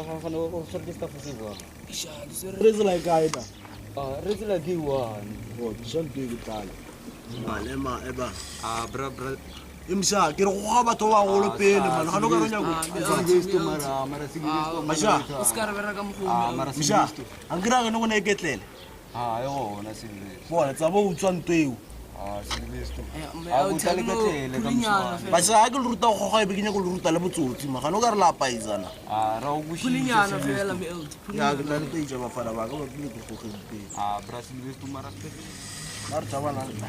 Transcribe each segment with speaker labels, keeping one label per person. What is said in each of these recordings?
Speaker 1: fa o tshwere ke staff se jwang?
Speaker 2: Re tsela e kae na?
Speaker 1: Ah, re tsela ke one.
Speaker 2: Oh, diša nto e ke tlale. Malema eba.
Speaker 1: Ah, bra bra.
Speaker 2: Emša, ke re go ga batho ba bagolo pele man. Ga no ka re nyako.
Speaker 1: Silvesto mara, mara Silvesto.
Speaker 2: Masha.
Speaker 3: O se ka re bereka mogolo.
Speaker 1: Ah, mara
Speaker 2: Mša,
Speaker 1: Silvesto.
Speaker 2: a nkry-a gene go ne e ketlele.
Speaker 1: Ah, e gona Silvesto.
Speaker 2: Bona, tsa bo utswa nto eo.
Speaker 1: Ah, Silvesto.
Speaker 3: Mme,
Speaker 1: Ah,
Speaker 3: o
Speaker 1: botla le
Speaker 3: thabile,
Speaker 1: ketlele ka
Speaker 3: phulenyana
Speaker 1: moswane.
Speaker 3: fela.
Speaker 2: Basha, ga ke le ruta go goga e be ke nyako le ruta le botsotsi ma. Gane o ka re la apaisana.
Speaker 1: Ah, ra o kwešiša,
Speaker 3: Phulenyana
Speaker 1: Silvesto.
Speaker 3: fela, mme old.
Speaker 2: Ya, ke tla le teitša bafana ba ka ba pele ke gogeng pele.
Speaker 1: Ah, bra Silvesto mara Silvesto.
Speaker 2: Ba re tšhabana le nna.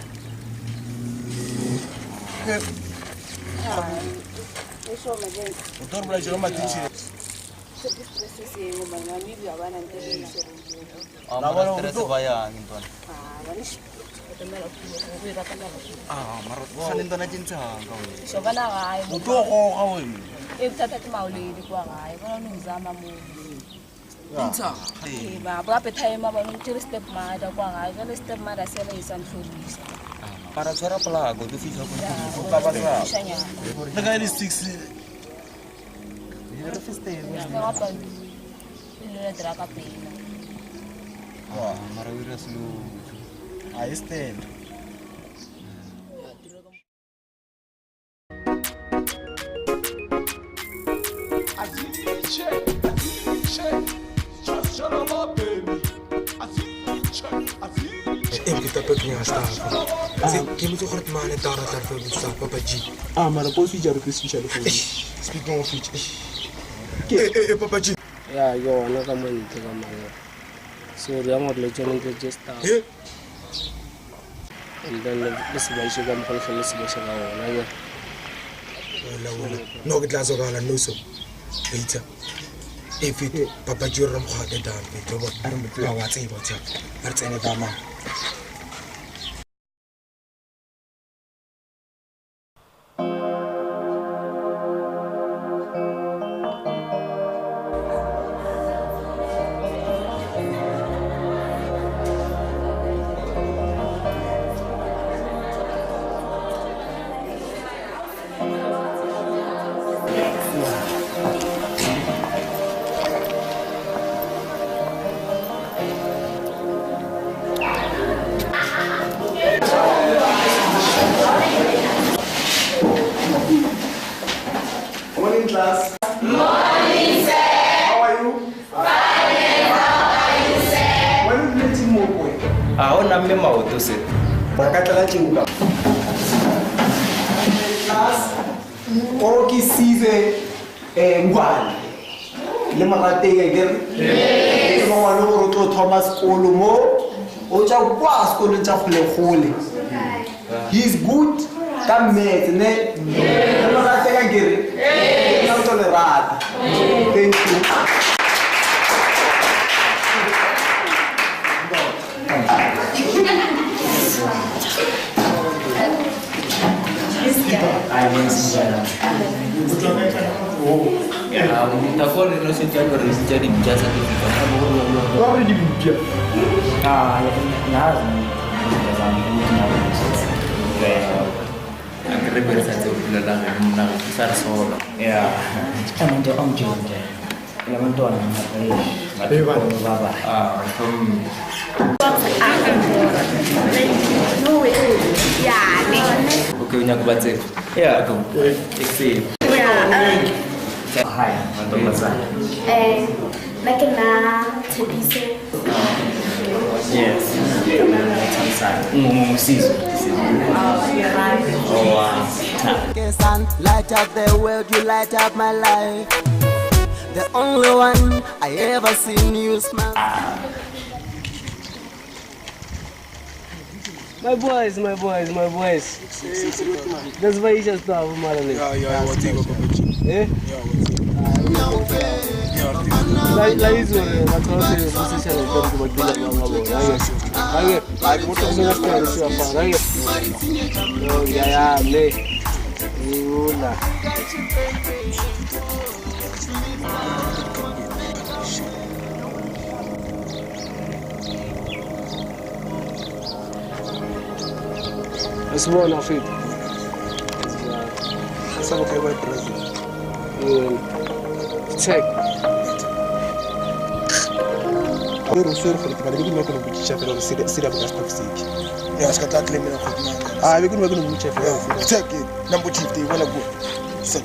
Speaker 2: O tlo re bolaisa ka matitjhere.
Speaker 1: Ah,
Speaker 2: La
Speaker 1: mara
Speaker 2: bona, o
Speaker 1: stress
Speaker 2: tlo-
Speaker 1: ba yang ntwana. Ah, mara gane ntwana ke ntshang ka wena.
Speaker 4: Shobana gae
Speaker 2: O tlo goga wena.
Speaker 4: e bothata ke maoledi kwa gae bona no mzama mo
Speaker 3: Ntsha.
Speaker 4: e ba ba gape time ba no tšere step mother kwa gae jale step mother sela e sa ntlhodisa
Speaker 1: Mara tshwara polako, o tlo fihla ko ntlong.
Speaker 2: Tla ba sa.
Speaker 4: Shanyana.
Speaker 2: Le ka e le 6
Speaker 1: Re festeng.
Speaker 4: Ka ga e le dira ka pela.
Speaker 1: Ah, mara o ira slow.
Speaker 2: a e stand.
Speaker 5: E ke tapa ke ya staff. Se ke motse gore mane tara tla re fa Papa G.
Speaker 6: Ah, mara ko switch re switch le phone.
Speaker 5: Speaking of which. Eh eh Papa G.
Speaker 7: Ya, ke gona ka mo ntle ka mangwe. So re yang gore le tsone ntlo tse staff.
Speaker 5: Eh
Speaker 7: And then le se ba iše ka mokgwa le hlole le se ba iše ka gona ke.
Speaker 5: wala wala. No ke tla tsogala no so. Later. E fit Papa G re mokgwa ke down fit bo. Ba wa tseba tsa. Re tsene ba mang.
Speaker 6: Morning class. Morning sir. How are you? Fine. How are you sir? When you meet Mokwe.
Speaker 1: Ah, o namme maoto se.
Speaker 6: Ba ka tla tšeo ka. Class. O ke Sizwe Ngwane. Le morateng ke re. Ke ngwana gore o tlo thoma sekolo mo. O tšwa kwa sekolong tša kgole-kgole. He is good ka maths ne. Le morateng ke re. Nna o tlo le rata. Thank you.
Speaker 1: Ah, motako le no setse a re isitse dimpša tsa ke fika.
Speaker 6: Ba re dimpša.
Speaker 8: Ah, ngiyazi ngizama ukuthi nawe
Speaker 1: A ke re beresa tse o dulelang ge monna ge ke sa re sola.
Speaker 8: Yeah. Abantu angitshele nje. Labantwana
Speaker 5: Hey, bana.
Speaker 8: baba.
Speaker 1: Ah, Okay, o nyaka ba tseba.
Speaker 8: Yeah.
Speaker 1: Okay. Ke tseba.
Speaker 8: Hi, mantombazana.
Speaker 9: Nna ke nna Tshepiso.
Speaker 8: Yes. Thamsana. Ngumsizo. Oh wow.
Speaker 10: Sun, light up the world, you light up my life. The only one I ever seen you smile.
Speaker 7: My boys, my boys, my boys. That's why you just stop mara le.
Speaker 5: Ya ya wa tseba Papa G.
Speaker 7: Eh?
Speaker 5: Ya wa tseba.
Speaker 7: La la itse gore batho ba se ba se tšhelete ke ba dula ba ba bona. Ake. Ake mo tlo se se se fa. Ake. Oh ya ya le. Ula. Asibona fit.
Speaker 5: Sa bokae ba president.
Speaker 7: Check.
Speaker 5: O re o swere gore ke bana be ke nyaka go botšiša fela gore se ka staff seke.
Speaker 2: Ya se ka tla claim ya kgotsi.
Speaker 5: Ah, be ke nyaka go botšiša fela.
Speaker 2: Check it. Number 50 bona go. Se.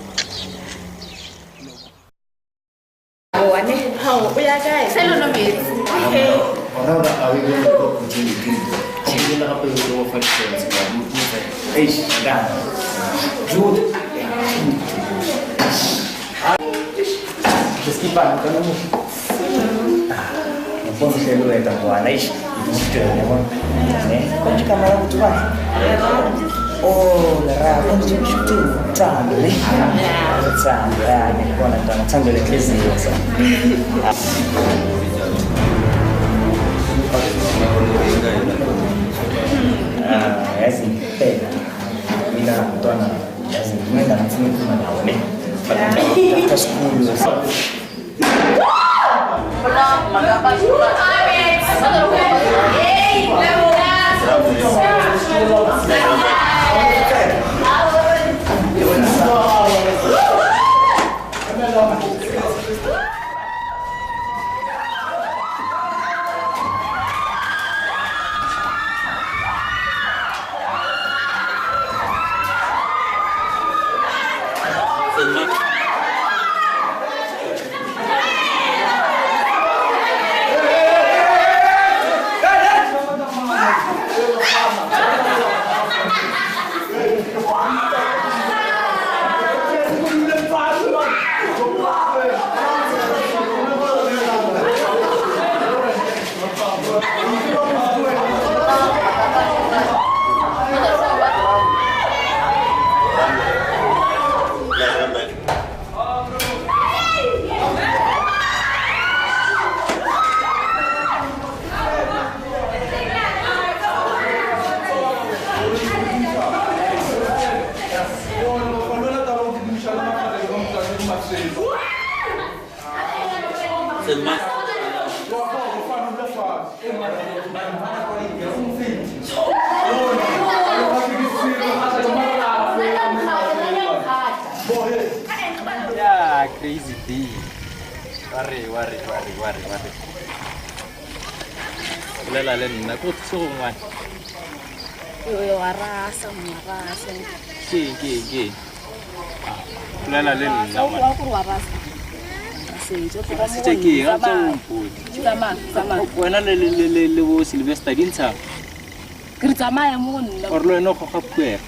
Speaker 4: One. Hao, o ya kae?
Speaker 9: Selo no metsi.
Speaker 4: Okay.
Speaker 8: Eish, madam. Jude. Skipani, kana mo. Ngibona uhlelo wethu bwana. Eish, ngikutshela yabona. Ne? Konje igama lakho uthi ubani? Oh, Lerato, konje kusho uthando le. Uthando, ya ngiyakubona mntwana, uthando lenhliziyo sa. Ah, yazi ngempela. Mina mntwana, yazi ngimenda ngifuna ukukhuluma nawe ne. But after school.
Speaker 1: Yeah, crazy D. Ware, ware, ware, ware, ware. Bolela le nna ko thuse go ngwana.
Speaker 4: Yo wa rasa, wa rasa.
Speaker 1: Ke eng, ke eng, ke eng? Ah, Bolela le nna
Speaker 4: Wa
Speaker 1: ngwana.
Speaker 4: gore wa rasa. Rasetso tloga mo
Speaker 1: Setse ke eng? A tse o mpotse.
Speaker 4: Tsamaya, tsamaya.
Speaker 1: Wena le le le le le bo Sylvester di ntsha.
Speaker 4: Ke re tsamaya mo go nna.
Speaker 1: Or le wena o goga phuega.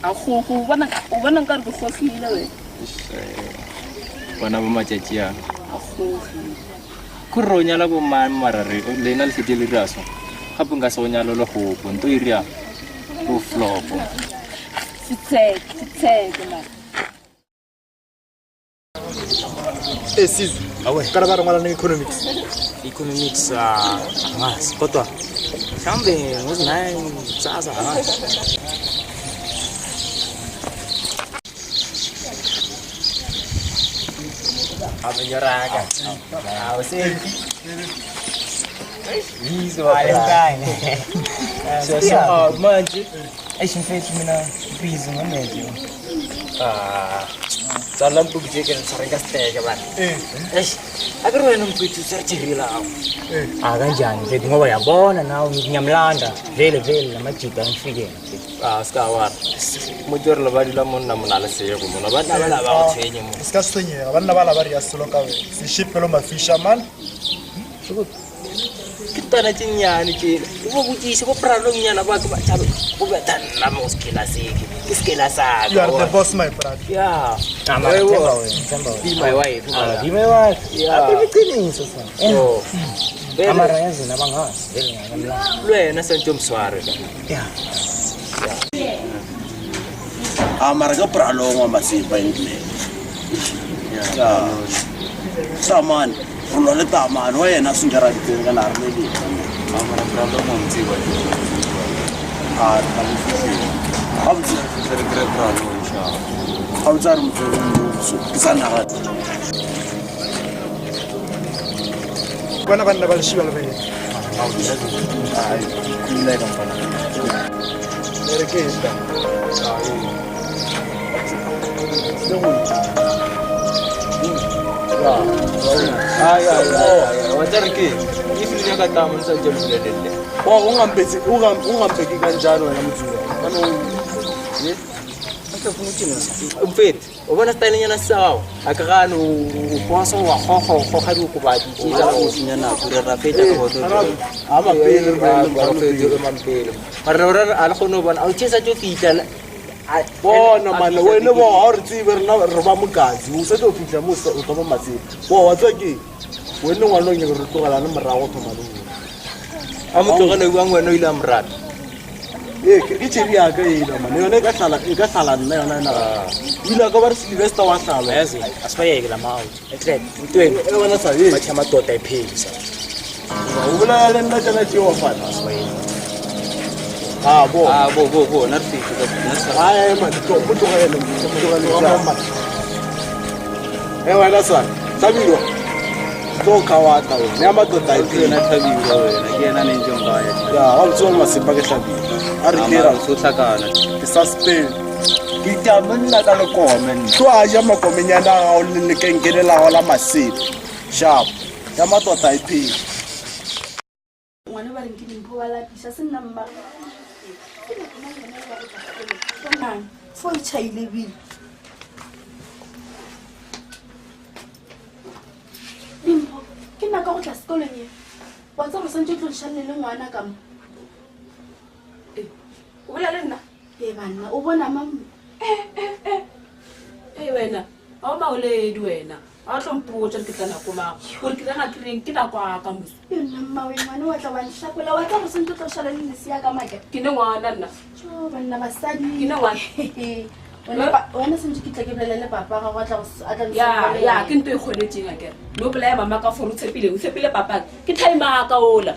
Speaker 4: A gogo, o bona o bona nkare ke gogile wena.
Speaker 1: Eish, Bona bo matšatši a.
Speaker 4: A gogile.
Speaker 1: Ko re o nyala bo mang mara re lena le setse le dira so. Gape nka se go nyala le gopo nto e ria bo flopo.
Speaker 4: Fitseke, fitseke man.
Speaker 5: Eh Sizwe. Kana ba re ngwala neng economics.
Speaker 8: Economics ah angazi kodwa mhlawumbe ngozi-9 kusasa angazi. Abenyoraka. Awu sepi. Yizo baba.
Speaker 1: Ah, manje
Speaker 8: Eish mfethu mina busy ngomeje.
Speaker 1: Ah, tsala mpobitse ke re tshware ka seteke bana. Eish, a ke re wena mfethu o tshwere tšhirela ao.
Speaker 8: Ah kanjani mfethu ngoba uyabona nawe ngiyamlanda vele vele lamajida angifikele mfethu.
Speaker 1: Ah, se ka wa re. Motse re le ba dula monna mona le sego mona ba tla ba la ba go tshwenye mo.
Speaker 5: Se ka tshwenyega banna ba la ba re ya selo ka wena. Seshipelo mafisherman.
Speaker 1: Ke twana tše nnyane tšela. O bo botsise bo pralongnyana ba ke ba tšhabe go betha nna mo sekela seke. Ke sekela sa
Speaker 5: You
Speaker 1: ka.
Speaker 5: are the boss my brother.
Speaker 1: Yeah.
Speaker 8: Ah, mara themba wena, themba wena.
Speaker 1: Be my wife.
Speaker 8: Ah,
Speaker 1: mara.
Speaker 8: be my wife.
Speaker 1: Yeah.
Speaker 8: Akhuluma iqiniso son.
Speaker 1: Oh. Vele-
Speaker 8: Amara yazi nabangazi vele ngiyamlanda.
Speaker 1: Le wena santse o mosware.
Speaker 8: Yeah.
Speaker 2: A mara ke pralong wa masepa entle. Ya. Samane, re lwa le tamane wa yena a senjara ditseng ka nare le le.
Speaker 1: Mara pralong wa mtseba.
Speaker 2: A re mo fihleng. Ga botse
Speaker 1: Re kry pralong sha.
Speaker 2: ga botse a re motsweng so ke sa nagana.
Speaker 5: Bona banna ba leshiba le beng.
Speaker 1: Ai, kula ka mfana.
Speaker 5: Re ke enta. Le go.
Speaker 1: Ai ai ai. Wa tsare ke. If le nyaka tamo ntse ke bolelele.
Speaker 7: Wa o ngampetse o ngampeke kanjalo wena motsula. Ano
Speaker 1: ye. Mfethu, o bona stylenyana sa gago a ke gane o posa wa goga o goga diokobatsi tse tsa go senya nako re rafetsa ka botomampele mara ore a le kgone go bona a o chesa tso fitlha
Speaker 7: bona mane wene bo ga o re tsebe rena re ba mokatsi o setse o fitlha mo o thoma matsebe bo wa tswa ke wene ngwana o nyaka re tlogelane morago thoma le
Speaker 1: a mo tlogele buang wena o ile a morata
Speaker 7: ee ke tšhedi yaka ela mane yone e ka tlala nna yona ena ile ka ba re silvester wa hlalwa
Speaker 8: yazi asibayeke la ma-out etlek ntweni
Speaker 7: wena sa ye
Speaker 8: bathi amadoda ayipheli sa
Speaker 7: o bolaya le nna tsena tšeo fana a bo
Speaker 1: a bo bo bo na re fitlhe
Speaker 7: ai man mo tlogele mo tlogele e wena sa thabilo tlo khawata wena ya madoda
Speaker 1: ke yena thabilo wena ke yena ne ntse mbaya
Speaker 7: ya wa botse wa masepa ke hlabile a re clear
Speaker 1: so hlakana
Speaker 7: ke suspend
Speaker 6: ke tama nna ka lekome nna
Speaker 7: tlo a ja makomenyana a gago le lekenkele la gago la masepa sharp ya matota e phele
Speaker 9: ngwana ba reng ke dimpho wa lapisa se nna mma fo e tšhaile bile dimpho ke nna ka go tla sekolong e wa tsa go santse o tlo lešalele le ngwana ka mo
Speaker 4: o bolela le nna
Speaker 9: ee banna o bona mang
Speaker 4: ee wena ga o maoledi wena ga o tlo mpotsa re ke tla nako mang gore ke rena kereng ke nako a ka moso
Speaker 9: e nna mmawe ngwane wa tla wa nhlakola wa tla go santse o tlo šala le lesea ka make
Speaker 4: ke ne ngwana nna
Speaker 9: jo banna basadi
Speaker 4: ke ne ngwana
Speaker 9: wena santse ke tla ke bolele le papa gago a tla
Speaker 4: ya ya ke nto e kgonetseng a kere no bolaya mama ka fore o tshepile o tshepile papa ke time a ka ola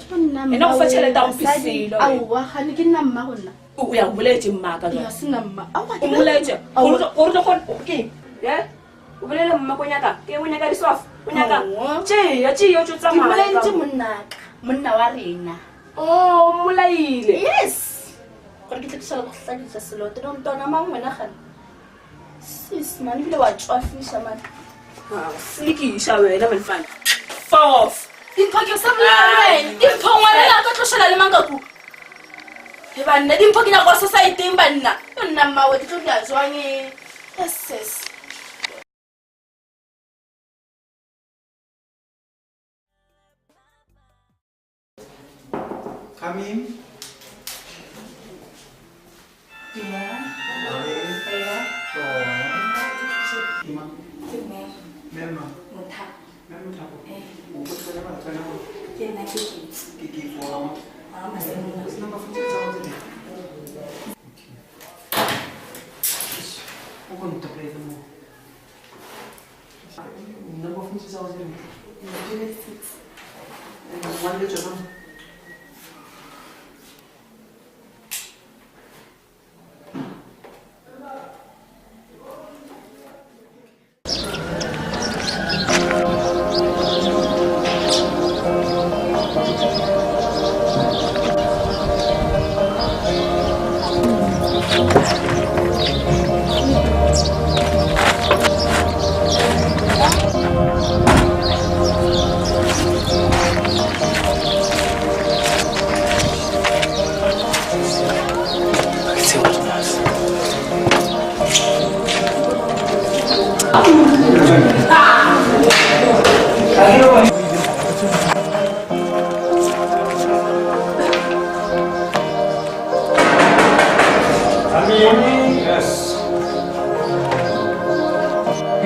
Speaker 4: ena go fa tšhelete a mpiselo
Speaker 9: aowa gane ke nna mma go nna
Speaker 4: o ya go bolaetse mmaka
Speaker 9: ya sena mma
Speaker 4: o bolaetse gore tlo kgone ke ye o bolele mma ko nyaka ke o nyaka diswafo o nyaka tšea tšea o tso
Speaker 9: ke
Speaker 4: tsamaya
Speaker 9: bolaetse monnaka monna wa rena
Speaker 4: o mmolaile
Speaker 9: yes gore ke tle ke šala go hladisa selote no ntona mang wena gane sis man ebile wa tswafiša man
Speaker 4: selekiša wena manfane fof
Speaker 9: dimpho ke sa bolela le wena dimpho ngwana la ka tlošela le mang ka kuka e banna dimpho ke nyako societeng banna yo nna mmawe ke tlo dia jwang e ss
Speaker 6: Come in.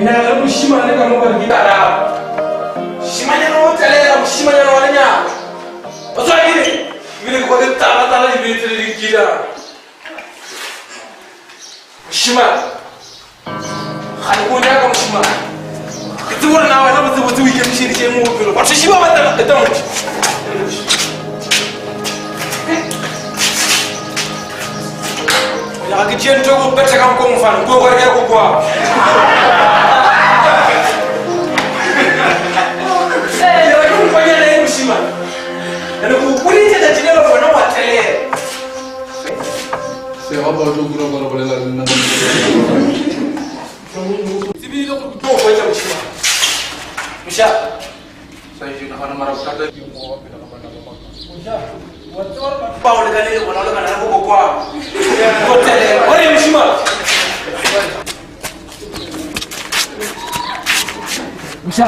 Speaker 5: Ke nyaka ge mošemane ka mo gore ke karabo mošemanyana o telela mošemanyana wa lenyatšo o tswakile ebile ke kwa ke talatala dibete le dinkila mošemane gane ko nyaka mošemane ke tsebo gore na wena botsebotse o ikemišeditše mo bopelo batho šiba ba tela eta motho ga ke tšee ntho e go betha ka nko mofane ko gore ke ya go kwa ke mokgwanyana e mošimane ande go koditse tšatši le le gona wa telela
Speaker 11: Se ga ba tlo kura gore bolela le nna.
Speaker 5: Tsebile gore ke tlo go hwetša mošimane. Mosha.
Speaker 11: Saijene gana mara bothata ke mo wa pele ga bana ba baka.
Speaker 5: Ba o lekane le bona o lekana le bokokwana. O telela. O re moshimane. Mosha.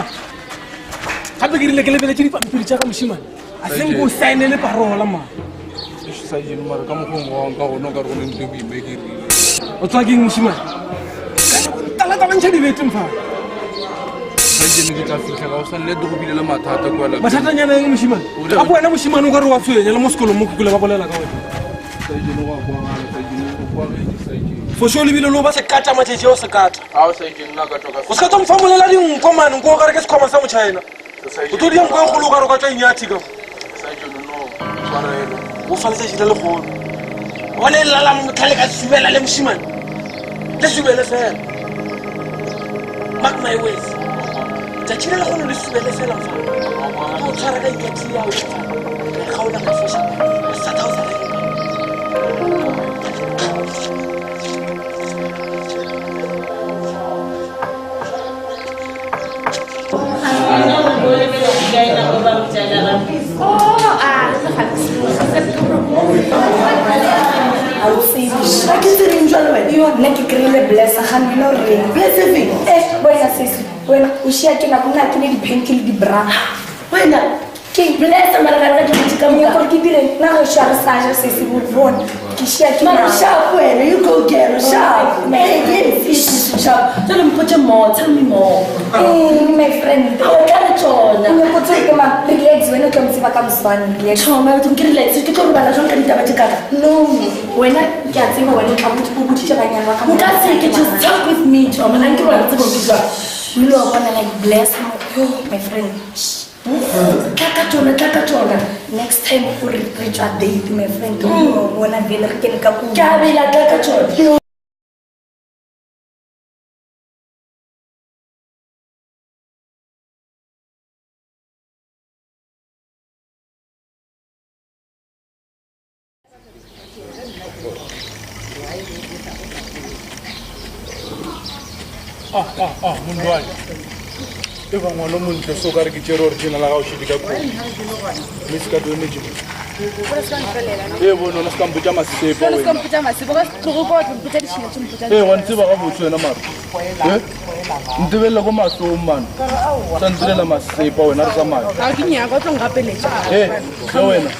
Speaker 5: Gape ke rile ke lebeletse dipampiri tša ka moshimane. A seng ko saenele parola ma.
Speaker 11: Saijene mara ka mokgwa o ngwang ka gona o ka re go le ntho e boima e ke rile.
Speaker 5: O tswa keng moshimane? Tala tala ntšha dibete mfa.
Speaker 11: Saijene ke tla fitlha ka go sa nne go bile le mathata kwa lapeng.
Speaker 5: Mathatanyana eng moshimane? A bo wena moshimane o ka re wa tshwenya le mo sekolong mo kukule ba bolela ka wena.
Speaker 11: Saijene go a kwagala Saijene go kwagetse Saijene.
Speaker 5: For sure lebile le o ba sekata matšatši ao sekata.
Speaker 11: Ao Saijene nna ka tswa ka
Speaker 5: O se ka tlo mfa molela dinko mane nko o ka re ke sekhwama sa motšhaena. O tlo dia nko e kgolo o ka re o ka tswa inyathi ka.
Speaker 11: Saijene no tshwarelo.
Speaker 5: O fa letšatši le legolo. Wa le lala motlhale ka subela le moshimane. Le subele fela. Mark my words. Tšatši le legolo le subele fela mfa. Ke o tshwara ka inyathi ya o mfa. Ka e kgaola ka foša. Satha o sa reng.
Speaker 12: Ga ke tsereng jalo wena yo nna ke kry-ile blessa ga nna o reng bless efeng e wena sesi wena o šia ke nako nna ke ne di-panki le di-bra wena ke blessa mara gare ga dilo ka moka gore ke direng nna go šia re sa ja sesi bo bona ke šia ke
Speaker 13: Mara sharp wena, you go get her sharp. Hey, yes, yes, sharp. Jale mpotse more, tell me more.
Speaker 12: Eng, my friend
Speaker 13: O tla re tsona.
Speaker 12: Nyako tse ke ma relax wena o tla mo tseba ka moswane relax
Speaker 13: Thoma, ke relax, ke tlo robala jwang ka ditaba tse kaka?
Speaker 12: No, wena ke a tseba wena o tla o boditše banyana ba ka
Speaker 13: O ka se ke just talk with me, Thoma, nna ke rona tsebo ke jwang.
Speaker 12: O ile wa bona like bless mo yo my friend.
Speaker 13: Tla ka tsona, tla ka tsona.
Speaker 12: Next time o re re tswa date my friend o ile wa bona vele re kene ka kudu.
Speaker 13: Ke a bela tla ka tsona.
Speaker 11: Ah ah ah mondwane. E ba ngwana o montle so ka re ke tšere original ga o šedi ka kgomo. Mme se ka tlo emetse mo. Ee bone ona se ka mpotša masepa wena. Ee wa ntseba gabotse wena mara. Eh? Ntebelela ko mahlong mane. Sa ntirela masepa wena re tsamaya.
Speaker 9: Ga ke nyaka o tlo nkapeletša.
Speaker 11: Ee, le wena.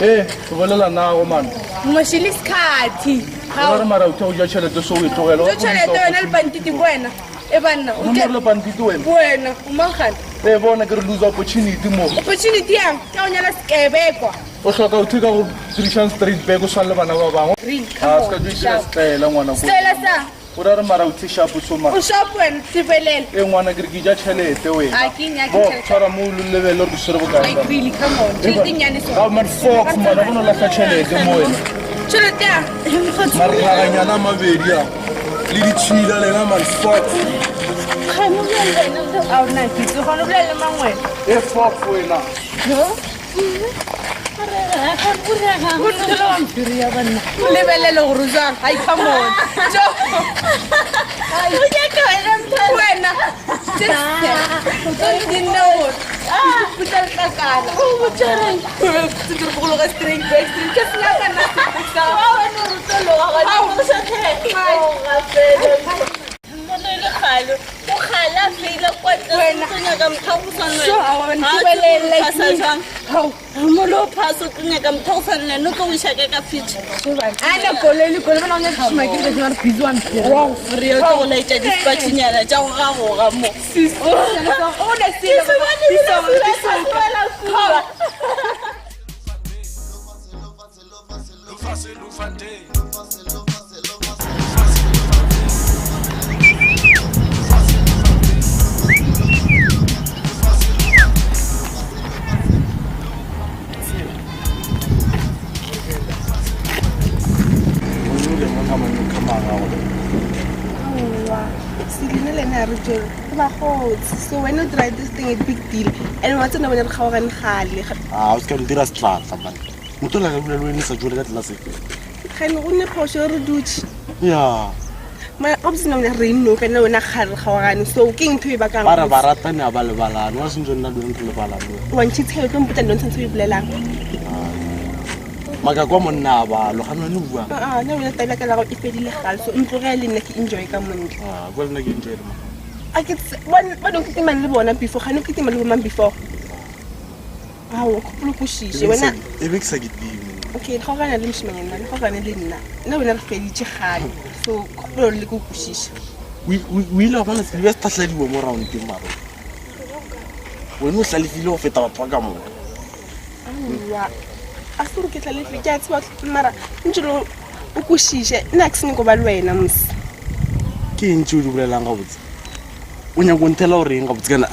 Speaker 11: Ee, ke bolela nago mane.
Speaker 9: Moshile isikhathi.
Speaker 11: O re mara o tla go ja tšhelete so o e tlogela.
Speaker 9: Tlo tšhelete wena le pantiti ko wena. E banna.
Speaker 11: O le pantiti wena.
Speaker 9: Wena, o mangane.
Speaker 11: Ee bona ke re lose opportunity mo.
Speaker 9: Opportunity yang ke go nyala sekebekwa.
Speaker 11: O hloka o theka go dirišang straight back o tshwana le bana ba bangwe.
Speaker 9: Really, come
Speaker 11: A se ka
Speaker 9: on,
Speaker 11: tlo itira
Speaker 9: sharp.
Speaker 11: setlaela ngwana ko.
Speaker 9: Setlaela sa?
Speaker 11: O ra re mara o the sharp so mara.
Speaker 9: O sharp wena, tebelele.
Speaker 11: Ee ngwana ke re ke ja tšhelete wena.
Speaker 9: A ke nyake
Speaker 11: Bo,
Speaker 9: tšhelete.
Speaker 11: tshwara mo o lebelele gore ke tshwere bokae.
Speaker 9: Like really, come on. Tšhelete e nnyane so.
Speaker 11: Ga man fox man, go no lahla tšhelete mo wena.
Speaker 9: Tšhelete ya.
Speaker 11: Maraganyana a mabedi a le ditšhila lena man fox.
Speaker 9: Kgane o bua le wena, a o na kitso, kgone o bolela le mang wena?
Speaker 11: E fox wena.
Speaker 9: No. O lebelele gore o jwang. Ai, come on. Jo. Wena. O tlo nna gore. Putla letlakala. Se ke re bogolo ga straight back, straight. Ke se nyaka nna se.
Speaker 14: Molo phasa o tlo nyaka motho go tshwana le ena o tlo go iša kae ka future
Speaker 9: Ana koloi le koloi bona o nyaka šoma ke re re busy wa mphiri.
Speaker 14: Wa go free o tlo go laetša dispatchinyana tša go gagoga mo.
Speaker 9: Sis. O ne se
Speaker 14: Ke se bone le se se wela kua.
Speaker 9: Aowa, Selina le ena a re jere re bagotsi so wena o dira this thing a big deal and wa tsena bone re kgaogane gale
Speaker 2: a o se ka ntira setlatla man motho o la ka dula le wene sa jole ka tlelaseng
Speaker 9: gane go nne phoso re dutse
Speaker 2: ya
Speaker 9: Mara gabotse nna wena re nno ka nna wena kgale re kgaogane so ke eng ntho e bakang
Speaker 7: Ba re ba ratane a ba lebalane. Wa sentse nna le wena re lebalane.
Speaker 9: Wa ntšhitshela o tlo mpotsa nonsense o e bolelang.
Speaker 7: Maka kwa monna a balo gane wena o buang.
Speaker 9: Aa, nna wena taba ka la gago e fedile gale so ntlogele le nna ke enjoy ka montle.
Speaker 7: Ah, kwa le nna ke enjoy le mama.
Speaker 9: A ke ba no kitima le bona before, ga no kitima le bomang before. Ao, kgopolo kwešiše wena.
Speaker 7: E be ke sa kitime.
Speaker 9: Okay, le kgaogana le mošemanyana, le kgaogane le nna. Nna wena re feditše gale so kgopolo le ko kwešiša.
Speaker 7: O ile wa bona sediba se tlhatlhadiwa mo roundeng maro. Wena o hlalefile go feta batho ba ka moka.
Speaker 9: Aowa, a se gore ke tlalefe ke a tseba mara ntse le o kwešiše nna ke se nyako ba le wena mos.
Speaker 7: Ke eng tse o di bolelang gabotse? O nyako nthela gore eng gabotse kana?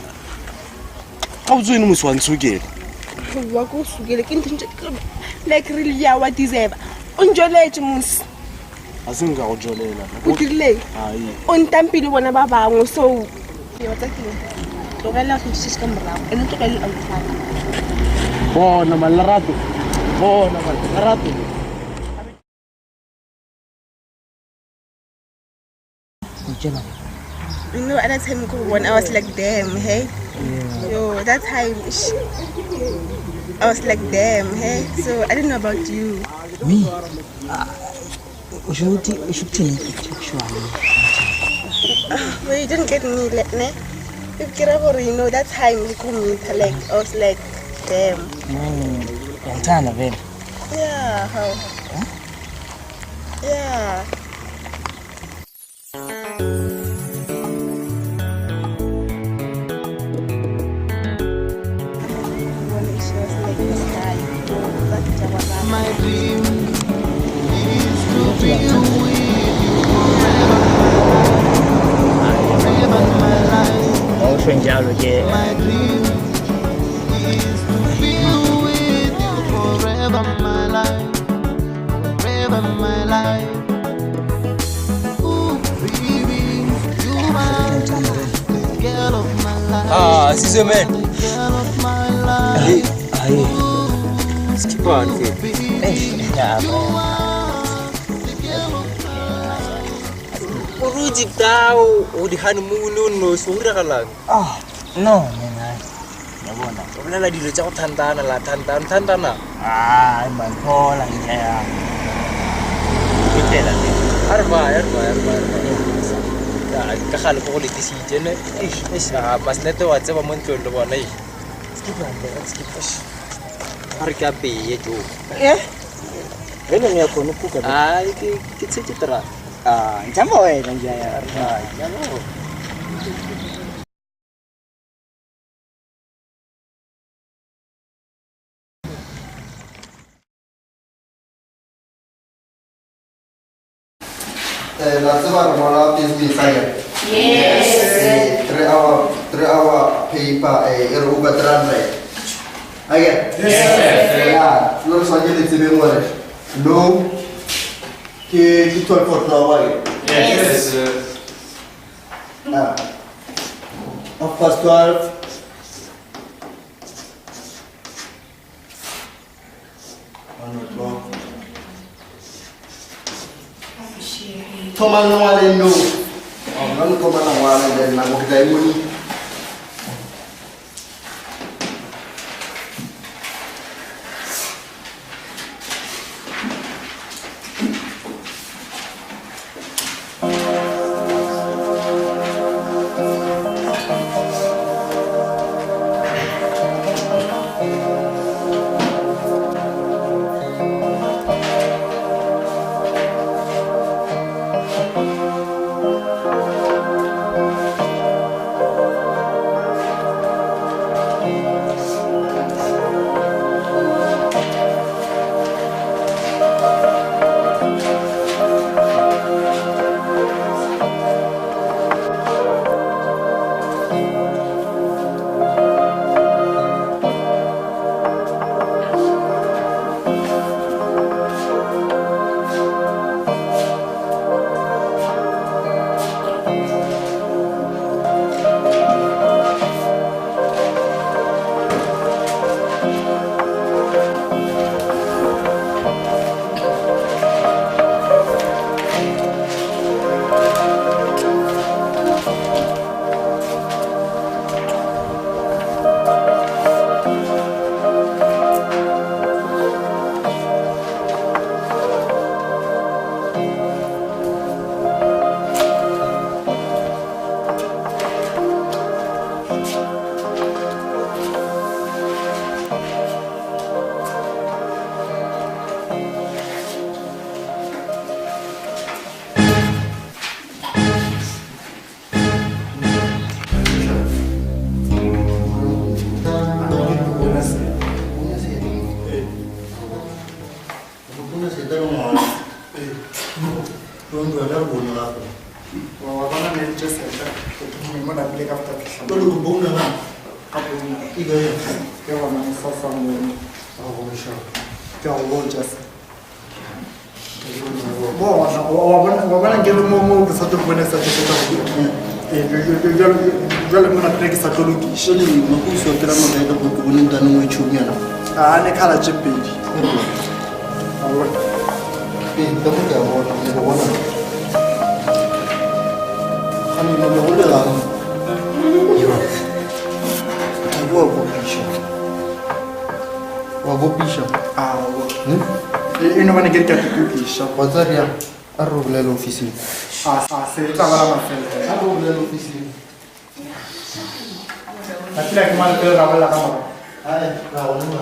Speaker 7: Gabotse wene mose wa ntshokela.
Speaker 9: Wa ko sokele ke ntho like really ya wa deserve. O njoletse mos.
Speaker 7: A se nka go jolela.
Speaker 9: O dirileng?
Speaker 7: Ai.
Speaker 9: O ntampile bona ba bangwe so ke wa tsa ke tlogela go ntšhiša ka morago ene tlogele a utlwana.
Speaker 7: Bona man Lerato. Bona man Lerato.
Speaker 9: You know, at that time, when I was like, damn, hey.
Speaker 8: Yeah.
Speaker 9: Yo, that time, I was like, damn, hey. So I didn't know about you.
Speaker 8: Me? Usho ukuthi usho ukuthini kushwani?
Speaker 9: Well, you didn't get me, like, ne? You know, that time you called me, like, I was like, damn.
Speaker 8: Uyangithanda vele?
Speaker 9: Yeah, how? Huh? Yeah.
Speaker 10: My dream is to be with you forever. Forever my life.
Speaker 8: Awusho njalo ke.
Speaker 10: My dream is to be with you forever, my life. Forever my life. Ooh, baby, you are the girl of my life.
Speaker 1: Ah, Sizwe man.
Speaker 10: The girl of my life.
Speaker 8: Ayi.
Speaker 1: Skip on. O rutse tao o di honeymoon o nosi o diragalang?
Speaker 8: Ah, no man.
Speaker 1: Yabona, o bolela dilo tsa go thantana la thantana thantana.
Speaker 8: Ah, man phola nje ya.
Speaker 1: Ke le. A re ba, a re ba, a re ba. Ka gale go go letisitse ne. Eish, ah, masnete wa tseba mo ntlong le bona eish.
Speaker 8: Skip on there, skip.
Speaker 1: A re ke a peye jo.
Speaker 8: Eh? Vele ngiyakhona ukuguga.
Speaker 1: Hayi ke tshetse tra.
Speaker 8: Ah, ngithemba wena nje ya.
Speaker 1: Yabo.
Speaker 6: La tseba re ngwala business akere?
Speaker 4: Yes.
Speaker 6: 3 hour paper e re over 300. Akere?
Speaker 4: Yes.
Speaker 6: Yeah, lo re tshwanetse le tsebeng gore no ke 12 o'clock akere?
Speaker 4: Yes.
Speaker 6: Ah. 12:30. 1 o'clock. Thoma ngwale no. Nna le thoma ngwale then nako ke tla e moni. Wa bona ne tše seta ke thome mo napile ka feta fihla.
Speaker 15: Jwale o bouna na?
Speaker 6: Ka bouna. Ke ke gona mo sa sa mo go go sha. Ke go botša se. Bona wa bona ke le mo mo ke sa tlo bona sa tlo tla go jwale mo napile ke sa tlo lokiša.
Speaker 15: Jwale makuso ke ra makae ka go bone ntane ngwe tšhunyana.
Speaker 6: A ne khala tše pedi. A bona.
Speaker 15: Ee, ka mo ke a bona, ke go bona. Gane mo go le gang. Yo. A go kopiša. Wa kopiša.
Speaker 6: A wa. E no bane ke re ke a kopiša.
Speaker 15: Wa tsaya a re bolela ofising.
Speaker 6: A se tla ba la mafelo.
Speaker 15: A re bolela ofising.
Speaker 6: La pila ke male pele ra bolela ka morago.
Speaker 15: Ai, ra go nna.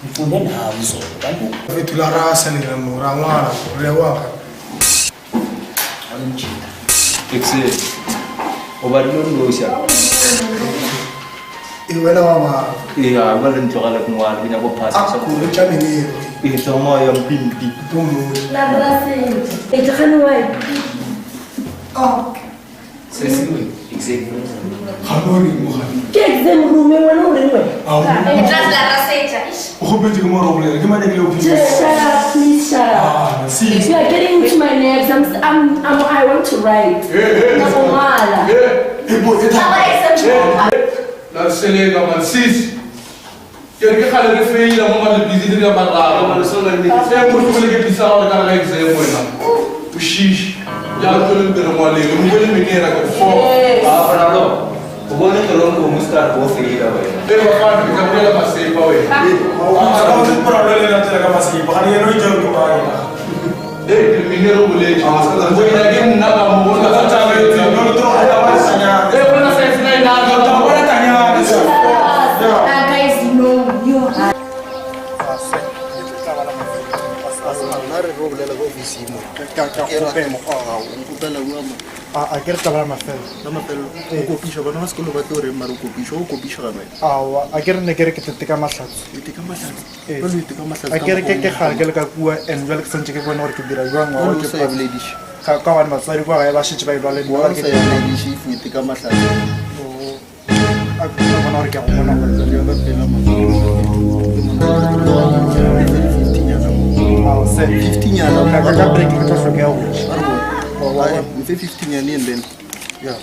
Speaker 8: Ngifunde nawe izolo kanti
Speaker 11: Fethu la rasa le mo ra ngwana re wa ga.
Speaker 1: Exe. O ba dilo nnoši a.
Speaker 11: E wena wa ba.
Speaker 1: Ee, a ba le ntlogela ke ngwana ke nyako phasa.
Speaker 11: A ko re tša menero.
Speaker 1: Ee, tsamaya ya mpimpi.
Speaker 12: La brasente. E tlogane wa.
Speaker 11: Ah.
Speaker 1: Se se exactly.
Speaker 11: Ga no re mo ga.
Speaker 13: Ke exam room wena o reng wena?
Speaker 11: A
Speaker 9: E tla la rasetša.
Speaker 11: O gopetse ke mo re bolela ke mane ke le
Speaker 12: Just shut up, please shut up.
Speaker 11: Ah, see.
Speaker 12: You are getting into my nerves. I want to write. Ngiyakungwala.
Speaker 11: La selega man sis. Ke re ke kgale re feila mo mane busy le ka mararo. Se mo tlogele ke bisa gore ka re exam wena. O shish. Ya re tlogele ntere ngwaleng. Mo bone menera ka fo.
Speaker 1: Ah, Fernando. O bone tolong ko muskar go feila wena.
Speaker 11: Eh, bafana ke tla bolela masepa wena.
Speaker 16: Ah, o se problem le la tsela ka masepa. Ga ne eno itse go ba ena.
Speaker 11: Eh, ke menero boletse. Wena ke nna ka mo bona ka tsametse.
Speaker 16: No le tro ga ba sanya.
Speaker 11: Eh, bona sa tsena ina ka
Speaker 16: Tla bona tanya.
Speaker 12: Ah, guys, no, you are.
Speaker 15: Nna re re bolela ka ofising mo.
Speaker 6: Ka ka kgopela.
Speaker 15: O nkopela bua mo.
Speaker 6: A ke re tla ba la mafelo.
Speaker 15: La mafelo. O kopiša bana ba sekolo ba tlo reng mare o kopiša o kopiša gana.
Speaker 6: Aowa, a ke re ne ke re ke tete ka mahlatse.
Speaker 15: Ete ka mahlatse.
Speaker 6: Ee.
Speaker 15: Jwale o ete ka mahlatse
Speaker 6: A
Speaker 15: ka
Speaker 6: ke re ke
Speaker 15: mokgwa
Speaker 6: ke
Speaker 15: o
Speaker 6: kgale ke le ka kua and jwale ke santse ke bone gore ke dira jwang wa
Speaker 15: Jwale o
Speaker 6: ke
Speaker 15: sa e
Speaker 6: pass.
Speaker 15: bolediše.
Speaker 6: Ka ka gobane batswadi kwa gae ba šetše ba e lwa le nna
Speaker 15: Wa
Speaker 6: ba
Speaker 15: o
Speaker 6: re
Speaker 15: sa
Speaker 6: ke
Speaker 15: e bolediše if o ete ka mahlatse.
Speaker 6: A ke bona gore ke a go bona gore
Speaker 15: Jwale ka pela mo.
Speaker 6: Ao, se.
Speaker 15: 50 nyana.
Speaker 6: Ka ka break ke tlo hlokega go ja.
Speaker 15: Wa mfe 50 nyane and then. Yeah.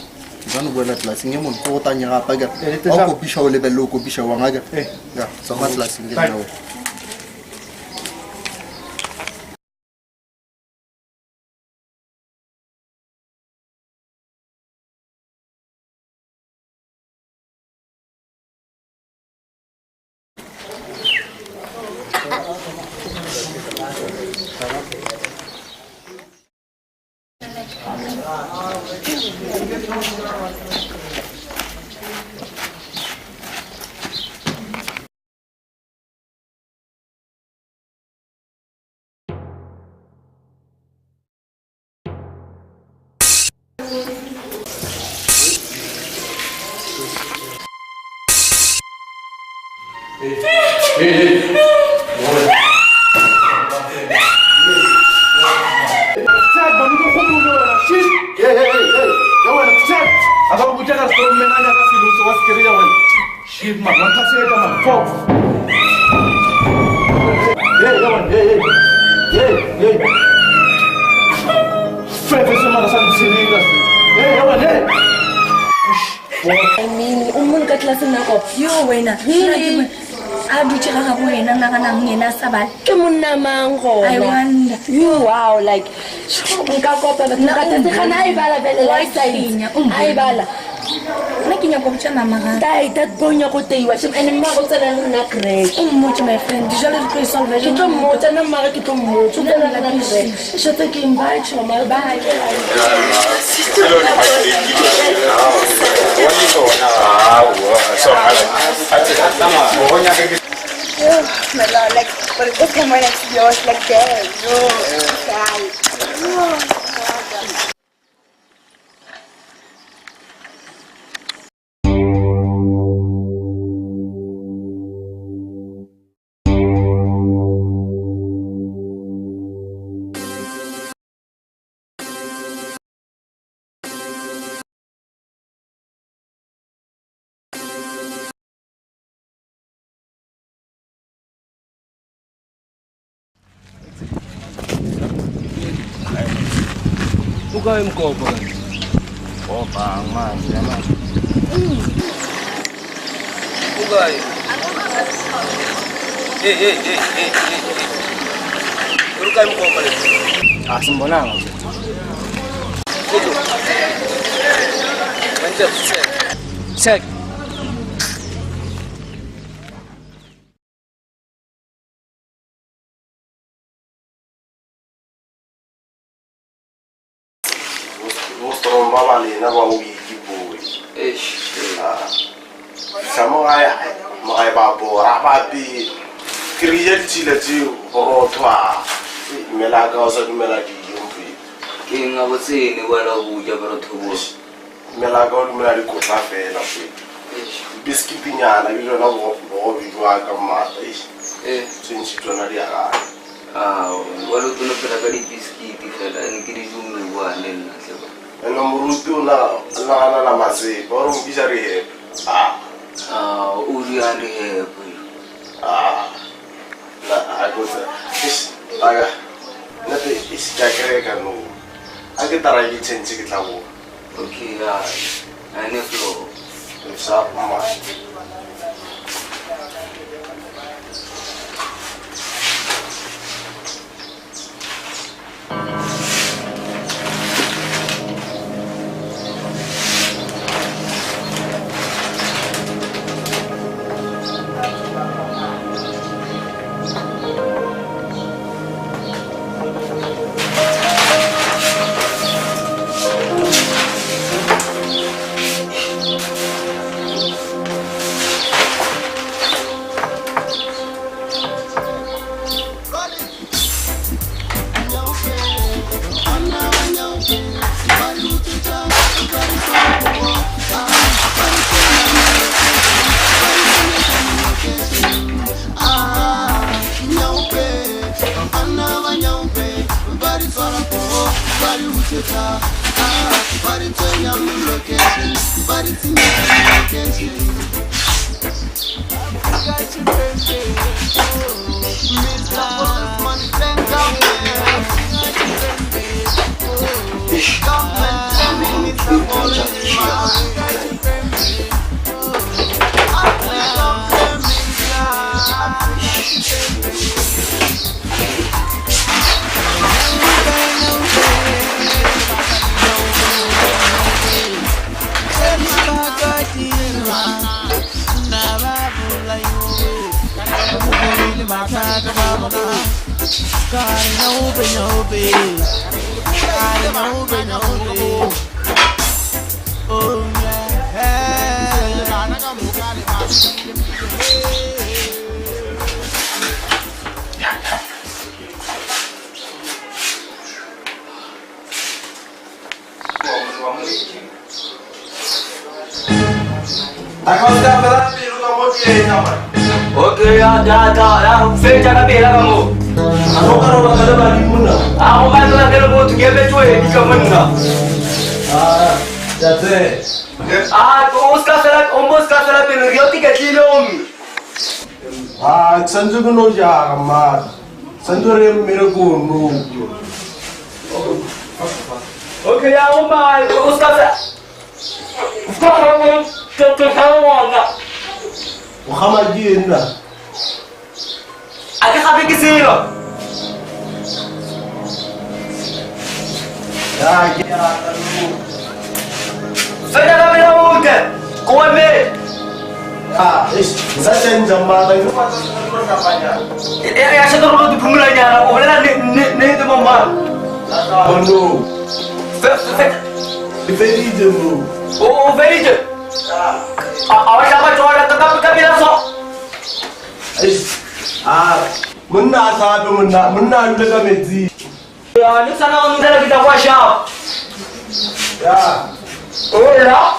Speaker 15: Ba no boela tlelaseng e mone go tanya gape akere.
Speaker 6: Eh,
Speaker 15: Wa o kopiša o lebelele o kopiša wang akere.
Speaker 6: Eh.
Speaker 15: Ya, tsamaya tlelaseng ke
Speaker 6: Bye.
Speaker 15: nna wena.
Speaker 12: I mean, o mong ka tlelaseng nako. Yo wena. Really? A dutše ga gabo yena naganang yena a sa bale.
Speaker 13: Ke monna mang gona?
Speaker 12: I wonder.
Speaker 13: You wow like nka kopa batho
Speaker 12: Nna
Speaker 13: ka
Speaker 12: o
Speaker 13: tsatsi gana a e bala bele
Speaker 12: Wa
Speaker 13: life science.
Speaker 12: tshwenya, o
Speaker 13: A e bala.
Speaker 12: Nna ke nyaka go botša mama gape.
Speaker 13: Tai that boy nyako teiwa shem and mma go tsena le nna grade.
Speaker 12: O mmotse my friend, jalo re tlo e solve
Speaker 13: Ke tlo mmotsa nna mmagwe ke tlo mmotsa. O tsena le nna grade. Shetse ke invite choma bye.
Speaker 9: Yo, my lord, like, but this time when it's yours, like, damn, yo, guy. Yo.
Speaker 7: Ukawe mkopo kanti.
Speaker 1: Opa, angimazi yamazi.
Speaker 5: Ukaye. Hey hey hey hey hey. Ukaye mkopo le.
Speaker 1: Ah, simbonanga nje.
Speaker 5: Manje check. Check.
Speaker 2: Bo strong ba ba lena ba weak boy. Sa mo gae mo gae ba bora ba pele. Ke re ja ditshila tseo go rothwa. Mmele ka o sa dumela dijo mpe.
Speaker 8: Ke eng a botsene wena o ja borotho bo.
Speaker 2: Mmele ka o dumela dikotla fela mpe. Biskitinyana ke jona bogobe jwa ka mmata. Eish. Tshwentse tsona di a
Speaker 8: Ah, wena o tlo phela ka dibiskiti fela ene ke dijo mme nna tle ba.
Speaker 2: Ene moruti o nagana la masepa o re nkisa rehab. Ah.
Speaker 8: Ah, o di a rehab.
Speaker 2: Ah. Na a go tsa. Eish, aga. Nna pe eish ke a kereka no. A ke tara ke change ke tla bo.
Speaker 8: Okay, ya. Ene flow.
Speaker 2: Sa mma.
Speaker 8: Okay, ya, ya, ya, ya, fetša ka pela ka mo.
Speaker 2: A go ka roba ka le badimo monna.
Speaker 8: A go ba ke le motho ke emetse wena ka monna.
Speaker 2: Ah, ya tsena.
Speaker 8: Ah, o ska fela, o mo ska fela pele re yo tiketlile o mme.
Speaker 2: Ah, ke santse ke no jara mara. Santse re mmerekong no.
Speaker 8: Okay, ya o ma, o ska fela. Ska fela ke ke ga wona.
Speaker 2: O gama ke eng na?
Speaker 8: nyake selo.
Speaker 6: Ya ke ya ka no.
Speaker 8: Fetša ka pela o tle. Ko emele.
Speaker 6: Ah, eish, sa change mata, ke ba tsa go
Speaker 8: Ya šetše gore o diphumulanyana, o bolela nnete mo mang.
Speaker 6: Oh no. Ke feditše bro.
Speaker 8: O feditše? A wa hlapa tšona ka pela so.
Speaker 6: Eish. Ah, monna a hlape monna, monna a dule ka metsing.
Speaker 8: Ya, le sana go ntsela ke tla kwa shapa.
Speaker 6: Ya.
Speaker 8: Ola.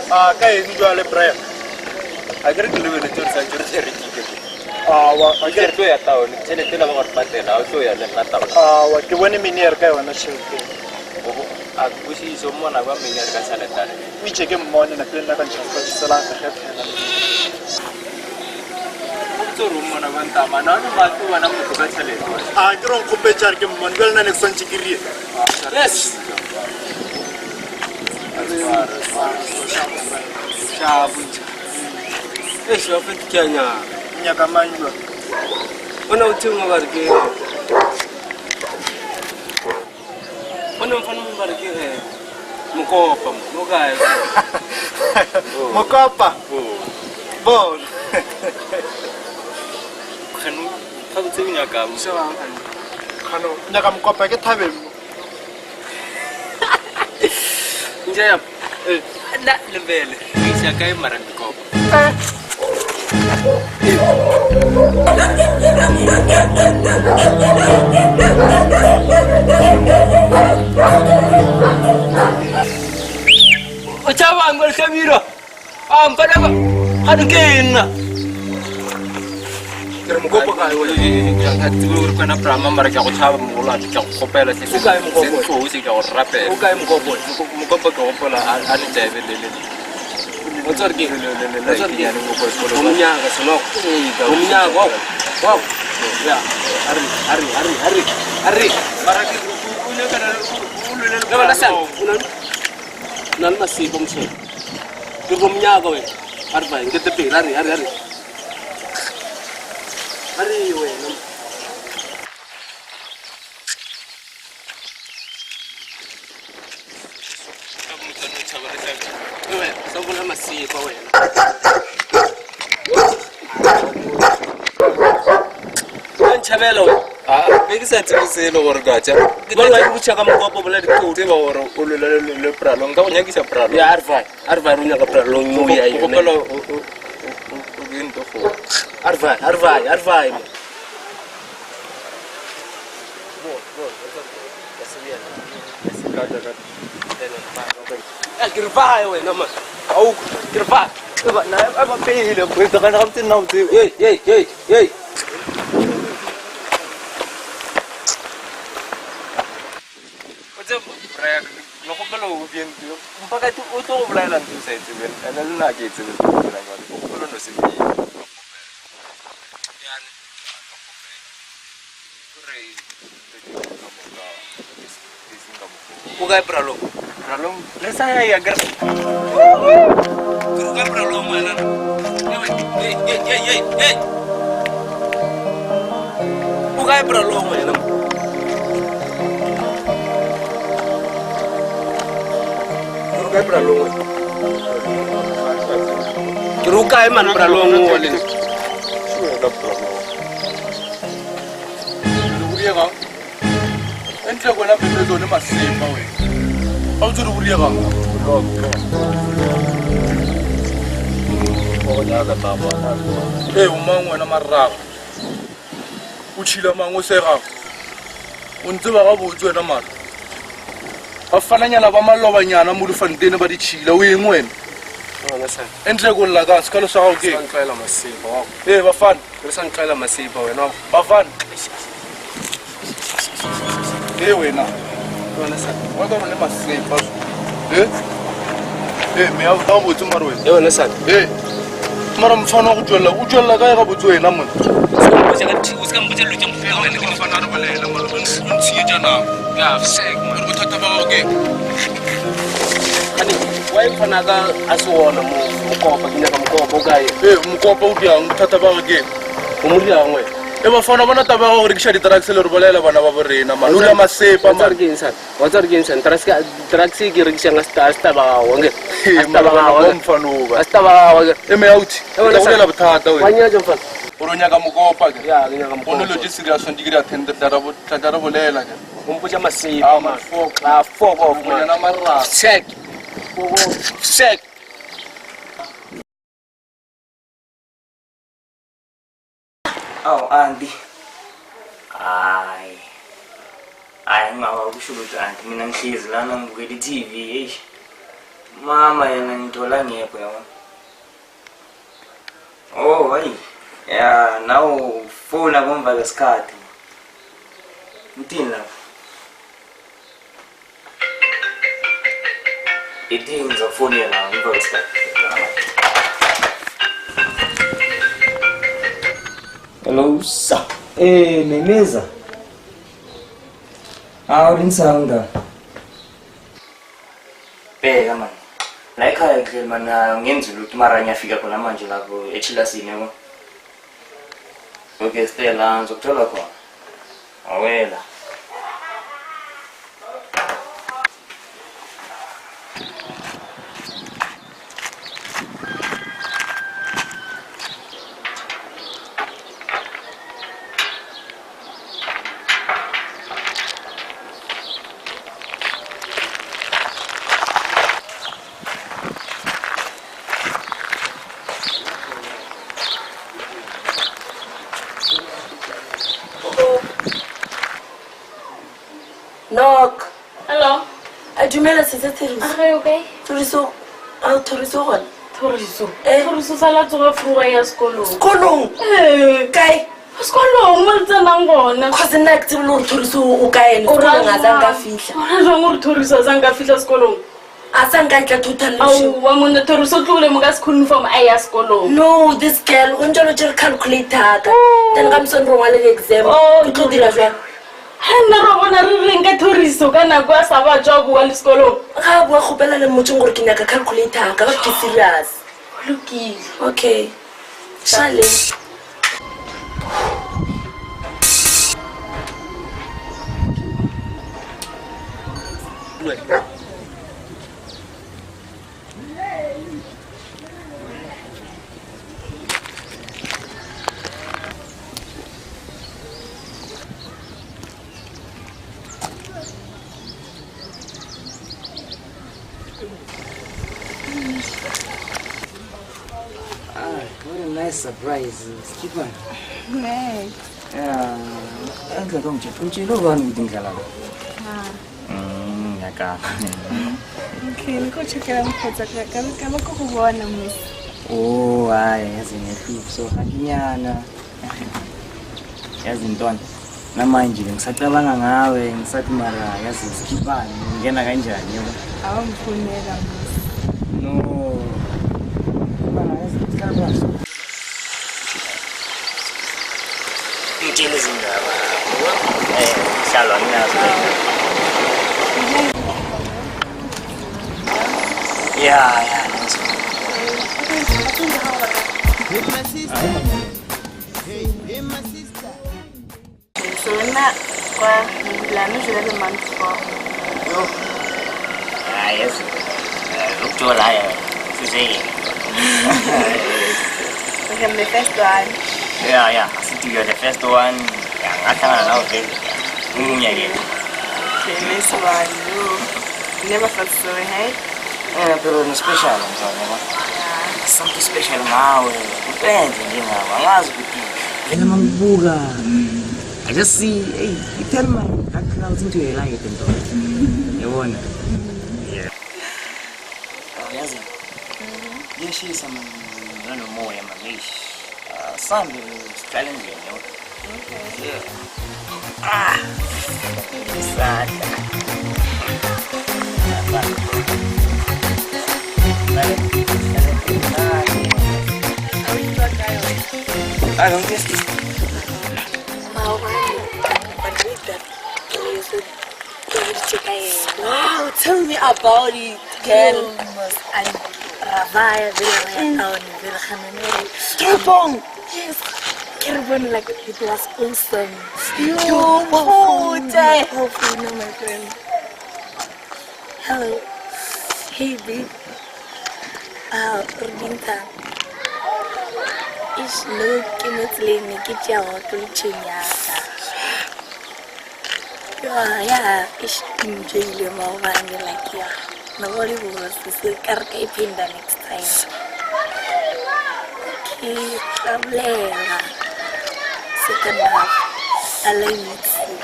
Speaker 16: A ka eng jwale Brian?
Speaker 1: A ke re ke lebeletse gore santse re tle re kike.
Speaker 16: Awa, a
Speaker 1: Ke re tlo ya town, tšhelete la ba go re patela, a o tlo ya le nna town.
Speaker 16: Awa, ke bone mini re ka yona tšhelete.
Speaker 1: A ke kwešiše o mmona ba mini re ka tšhelete a re.
Speaker 16: O itše ke mmone nako e nna ka ntšha ka tšhisela re kgethela.
Speaker 1: O botse gore o mmona ba ntama, na o ne ba tlo bona motho ka tšhelete.
Speaker 16: A ke re o nkgopetše a re ke mmone, bjale nna ne ke swantše ke rie.
Speaker 5: Yes. Shabu. Eish, wa fete ke a nyaka.
Speaker 16: Nyaka mang jwa?
Speaker 5: O ne o thengwa ba re ke. O ne mfana mo ba re ke mokopa mo, mo kae?
Speaker 16: Mokopa. Bona.
Speaker 1: Kgano, ga botse o nyaka.
Speaker 16: Kgano, nyaka mokopa ke thabeng mo.
Speaker 5: Nje ya.
Speaker 1: Na lebele. O isa kae mara mekopa?
Speaker 5: O tšhabang ba lehlabirwa. A mfana ba. Ga ke nna. Ke re mokopa kae wena?
Speaker 1: Ga tsebe gore ke wena Brahma mara ke a go tšhaba mogolo wa ka, ke a go kgopela hle.
Speaker 5: O kae mokopa?
Speaker 1: Se ntloge se ke a go rapela.
Speaker 5: O kae mokopa?
Speaker 1: Mokopa ke gopola a le tšabe le le.
Speaker 5: O tswa re ke?
Speaker 1: Le
Speaker 5: O tswa re ke?
Speaker 1: le
Speaker 5: O monyaka senoko. O monyaka wa. Wa. Ya. Are are are are are.
Speaker 1: Mara ke o nyaka o lwele
Speaker 5: Le bana sa. O na na le masipo motshelo. Ke go monyaka wena. A re ba nke te pele are are are. Are wena. Wena, sa bona masipo wena. Wa ntšhabela wena.
Speaker 1: A be ke sa tsebe selo gore ka tša.
Speaker 5: Ba ba botša ka mokopa bola ditoro.
Speaker 1: Tseba gore o lwela le pralong ka go nyakisa pralong.
Speaker 5: Ya a re fine. A re fine o nyaka pralong mo ya
Speaker 1: Ke
Speaker 5: yone.
Speaker 1: gopela o be nto go.
Speaker 5: A re fine, a re fine, a re fine. Ya ke re fine wena man. Au, ke re fine.
Speaker 1: Eba na eba pele go etsa ga botse nna o tsebe.
Speaker 5: Hey, hey, hey, hey.
Speaker 1: O tsebe Brian, le gopela o be nto. Mpaka o tlo go bolaela ntho o sa e tsebeng. Ene le nna ke e tsebe. O gopela no se be.
Speaker 5: O kae pralong?
Speaker 1: Pralong le sa ya ya
Speaker 5: Ke re o kae pralong wena? Hey, hey, hey, hey, hey. O kae pralong wena? Ke re o kae pralong wena? Ke re o kae man pralong o le?
Speaker 11: Entle kwena pele tsone masepa wena. Ga o tsere go diegang. Ee, o mang wena marrago? O tšhila mang o segang? O ntse ba gabotse wena mara. Bafananyana ba malobanyana mo difantene ba ditšhila o eng wena? Entle ko lla ka sekolo sa gago ke eng?
Speaker 5: Sa ntlwaela masepa wa.
Speaker 11: Ee, bafana.
Speaker 5: Re sa ntlwaela masepa wena.
Speaker 11: Bafana. Ee wena.
Speaker 5: Wena sa.
Speaker 11: Wa ka le masepa. Eh? Ee, me ya ga botse mara wena.
Speaker 5: Ee wena sa.
Speaker 11: Ee. Mara mfana wa go tswella, o tswella kae ga botse wena monna?
Speaker 5: O se ka mpotsa dilo tše mofela wena.
Speaker 11: Ke mfana re bolela mara o ntshenyetša nako.
Speaker 5: Ya, sek man.
Speaker 11: Gore bothata ba gago ke eng?
Speaker 5: Gane, Wa e mfana ka a se ona mo mokopa ke nyaka mokopa o kae?
Speaker 11: Ee, mokopa o bjang bothata ba gage ke eng?
Speaker 5: O mo dirang wena?
Speaker 11: E bafana bona taba ya go rekiša di-drugs le re bolaela bana ba bo rena man o dira masepa
Speaker 5: Wa tseba ke eng sana? Wa tseba ke eng sana? Drugs drugs e ke rekišang a se taba gago anke. A se taba gago.
Speaker 11: mfano
Speaker 5: A se taba gago anke.
Speaker 11: E me out.
Speaker 5: E wena
Speaker 11: Ke tla
Speaker 5: sana.
Speaker 11: bolela bothata
Speaker 5: Wa
Speaker 11: wena.
Speaker 5: nyatša mfana.
Speaker 11: Gore o nyaka mokopa ke.
Speaker 5: Ya, ke nyaka mokopa.
Speaker 11: Go ne tše serious di ke di attend tla ra tla re bolela ke.
Speaker 5: O mpotša masepa man. Ah, fuck off man.
Speaker 11: Ngwanyana marra.
Speaker 5: Check. Fuck off. Check.
Speaker 8: Awu anti. Hayi. Hayi ngingaba kusho ukuthi anti mina ngihlezi lana ngibukela i-TV eish. Mama yena ngithola ngekho yabona. Oh hayi. Ya nawe ufona komva kwesikhathi. Uthini lapho? Ithi ngizokufonela ngemva kwesikhathi.
Speaker 17: Hello, sir. Eh, memeza. Awu linsanga.
Speaker 8: Bheka man. La ekhaya kuhleli man ngenzi lutho mara ngiyafika khona manje lapho echilasini yabo. Okay Stella ngizokuthola khona. Awela.
Speaker 13: Knock.
Speaker 14: Hello.
Speaker 13: A dumela setse Thoriso.
Speaker 14: Are o kae?
Speaker 13: Thoriso, a Thoriso gona.
Speaker 14: Thoriso. Thoriso sala tsoga foroga ya sekolong.
Speaker 13: Sekolong?
Speaker 14: Ee.
Speaker 13: Kae?
Speaker 14: Sekolong mo le tsenang gona.
Speaker 13: Cause nna ke tsebe le gore Thoriso o kae ene sekolong a sa nka fitlha.
Speaker 14: O ra jwang gore Thoriso a sa nka fitlha sekolong?
Speaker 13: A sa nka tla total.
Speaker 14: Aowa monna Thoriso o tlogile mo ka school uniform a ya sekolong.
Speaker 13: No, this girl go ntse lo tšere calculator ka. Then ka mosone re ngwale le exam. Ke tlo dira jwang?
Speaker 14: Ha nna ra bona re reng ka Thoriso ka nako a sa ba tswa bua le sekolong.
Speaker 13: Ga a bua kgopela le mmotseng gore ke nyaka calculator ka ke serious.
Speaker 14: Lokile.
Speaker 13: Okay. Shale.
Speaker 8: Ah, what a nice surprise. Skipper.
Speaker 9: Hey.
Speaker 8: Yeah, enhle komtshela. Umtshela ubani ukuthi ngidlala la?
Speaker 9: Ah.
Speaker 8: Ngiyakapa.
Speaker 9: Okay, le ko checkela mokgotsa ka ka ka ba ko go bona mos.
Speaker 8: Oh, hayi, yazi ngiyahlupha so hakinyana. Yazi ntwana. Namanje ngisacabanga ngawe, ngisathi mara yazi skiphani, ngingena kanjani yabo?
Speaker 9: Awamfonela mos.
Speaker 8: No. Mara yazi sihlala phansi. Ngitshela izindaba. Eh, hlalwa nginazo. Ya, ya, nazo.
Speaker 9: So nna kwa Milano jela le month four.
Speaker 8: Hayi, yazi. Ukuthola hayi sizeyini.
Speaker 9: Okay, I'm the first one.
Speaker 8: Yeah, yeah. Asithi you're the first one. Yeah, ngahlangana nawe vele. Umunyakeni.
Speaker 9: Okay, nice one. You never felt so, hey?
Speaker 8: Eh, pero no special mzwana yabo. Something special ngawe. Upenze nje ngawe. Angazi ukuthi vele mangibuka. I just see, hey, you tell my that clouds into your life and all. Yabona. Yeah. Oh, yazi. Kuyashisa man, nanomoya man. Eish. Ah, Sambe sihlale endlini yabo.
Speaker 9: Okay.
Speaker 8: Yeah. Ah. Isandla. I don't get it.
Speaker 12: Maobane ba date Thoriso ke boditše ka yena.
Speaker 13: Wow, Tell me about it, girl.
Speaker 12: Rabaya vele re ya town vele ganane.
Speaker 13: Toropong.
Speaker 12: Yes. Ke re bone like it was awesome.
Speaker 13: Yo, Mokgote.
Speaker 12: Oh, phone, my friend. Hello. Hey, babe. Ah, re dintha. Ish, no, ke mo tseleng ne ke tšea walk le tšheng ya ka. Yeah, yeah, ish, ke enjoyile maobane like yeah. No go le bose, so ka re ka iphinda next time. Okay, tla bolela. Second half. I love you too.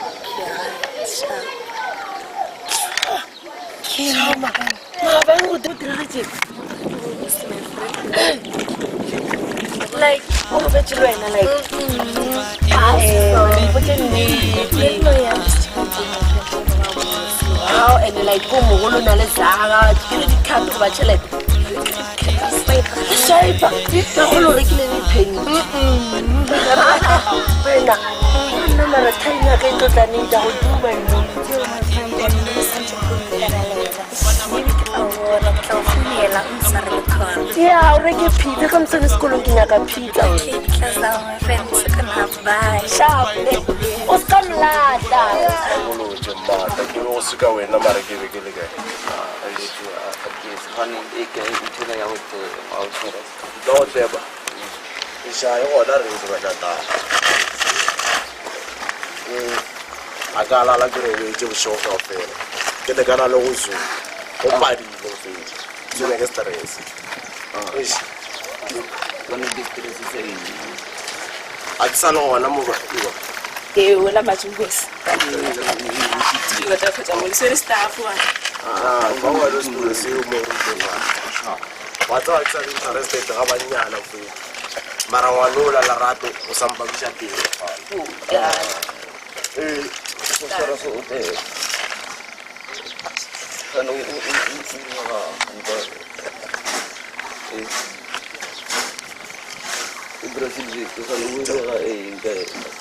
Speaker 12: Okay, sharp.
Speaker 13: Chama. Maabane go diragetseng? Like, o robetse le wena like. Ah, mpotse nnete. Ao, and like ko mogolo o na le zaga, ke le di-card goba tšhelete. Swipe. Ka golo o rekile le penny. Wena, nna mara time ya ka e tlo tla neng ka go tuma nne. Yeah, o reke pizza ka mosane sekolong ke nyaka pizza. Sharp. O ska mlata.
Speaker 2: Bolotse mmata ke be go se ka wena mara ke be ke le kae ntle go tseba ešae gona re ntse ba tata a ka lala ke robetse bošego kao fela ke lekana le go zuma go padile go fetša tsena ke stress Eish. a ke sa le gona mo ba
Speaker 4: Ee, ola majungosi. Ke batla go tsa mo le staff wa.
Speaker 2: Ah, fa wa le sekolo seo mo ruteng wa tseba ke sa le interested ga bannyana fo mara ngwana ola lerato o sa mpabiša pele ee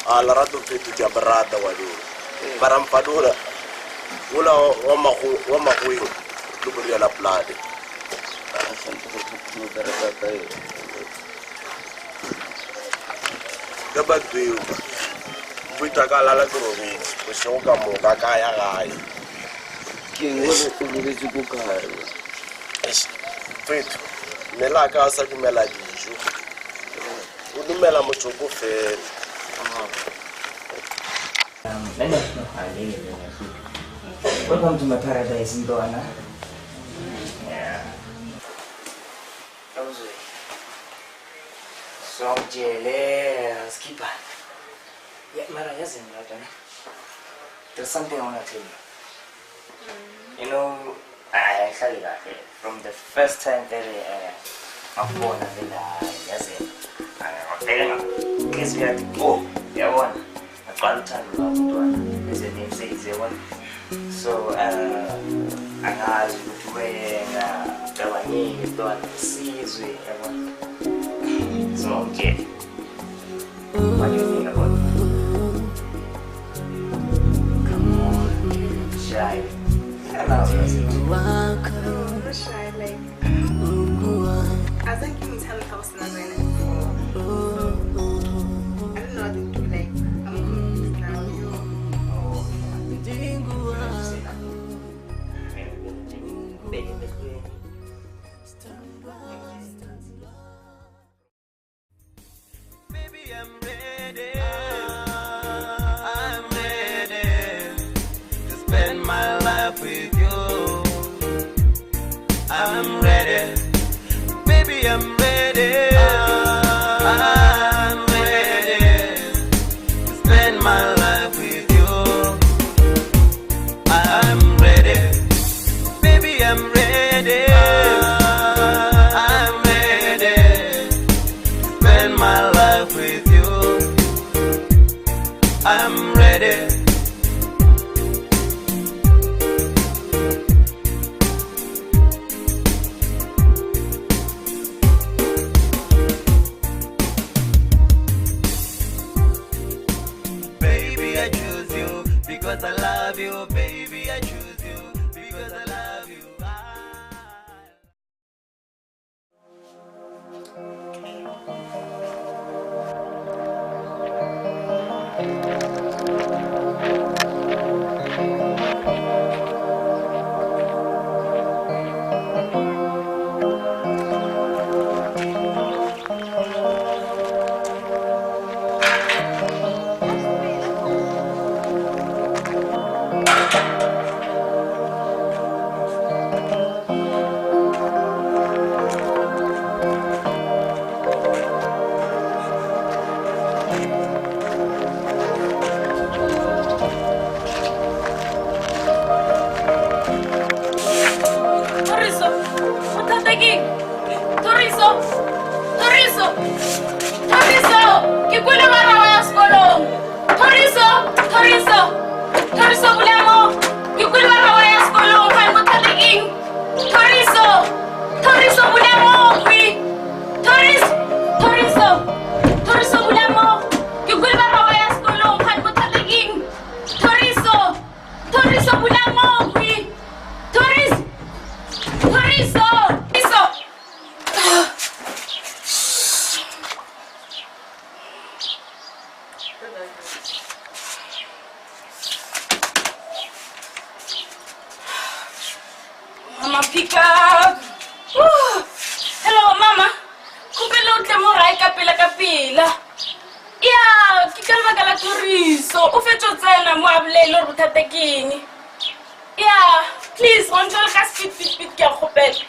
Speaker 2: a lerato feto ke a borata ngwaneo mara mfadola ola wa magoeng le boriela polane ka batweo boita ka lala ke robetse bošego ka moka ka ya gae Eish, feto mmele a ka a sa dumela dijo o dumela motsoko fela
Speaker 8: Welcome to my paradise, Ntwana. Yeah. Awuzwe. Songitshele, skipper. Yeah, mara yazi mntwana. There's something I wanna tell you. You know, I actually kahle from the first time vele ngakubona vele hayi yazi vele ngakuzwa yathi oh yabona ngaqala uthando lwakho mntwana as your name says yabona so angazi ukuthi wena ucabangile mntwana usizwe yabona so ngitshele what do you think about me? Come on, shy. Hello,
Speaker 9: Shy, like, I think you tell me how it's not before. I don't know what to do, like, I'm confused now.
Speaker 10: I'm ready. I'm ready to spend my life with you. I'm ready, baby. I'm ready. I'm ready to spend my life with you. I'm ready, baby. I'm ready. I'm ready to spend my life with you. I'm ready.
Speaker 9: ke eng? Thoriso Thoriso Thoriso ke kwele ba ra wa ya sekolong Thoriso Thoriso Thoriso bula mo ke kwele ba ra wa ya sekolong ga bothata ke eng Thoriso Thoriso bula mo kwi Thoriso Thoriso Thoriso bula mo ke kwele ba ra wa ya sekolong ga bothata ke eng Thoriso Thoriso bula mo kwi Thoriso Thoriso Thoriso Mama, pick up. Woo. Hello, mama. Kgopela o tle mo gae ka pela ka pela. Ya, ke ka lebaka la Thoriso. O fetše o tsena mo a bolele gore bothata ke eng. Ya, please, go ntšwele ka speed, speed, speed ke a kgopela.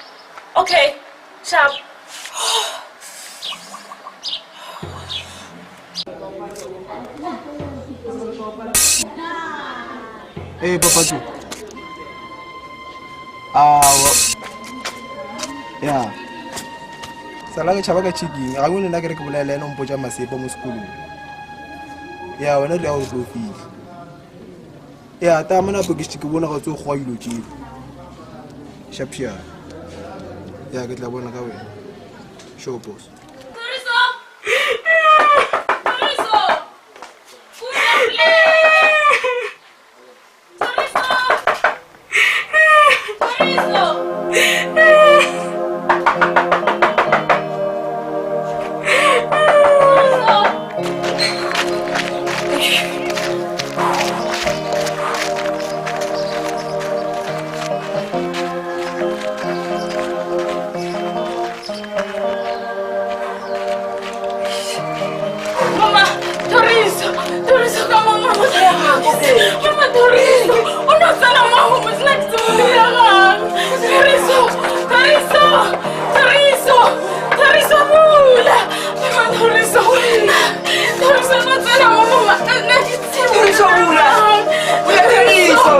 Speaker 9: Okay, sharp.
Speaker 6: Ee, papa tso. Awa. Ya. Sala ke tšhaba ka chicken. Ga go nna ke re ke bolela le ena o mpotša masepa mo sekolong. Ya wena re ya go tlo fihla. Ya ta mona po ke ke bona ga tso go dilo tšeo. Shapshia. Ya ke tla bona ka wena. Sure boss.
Speaker 9: Thoriso! Thoriso! Bula bula! Thoriso! Thoriso! Mama, Thoriso, Thoriso ka mama, mama Thoriso, o no tsena mo go mo sena ke tsebo ya gang. Thoriso, Thoriso, Thoriso, Thoriso bula. Mama Thoriso, Thoriso no tsena mo mama, nna ke tsebo.
Speaker 8: Thoriso bula. Bula Thoriso.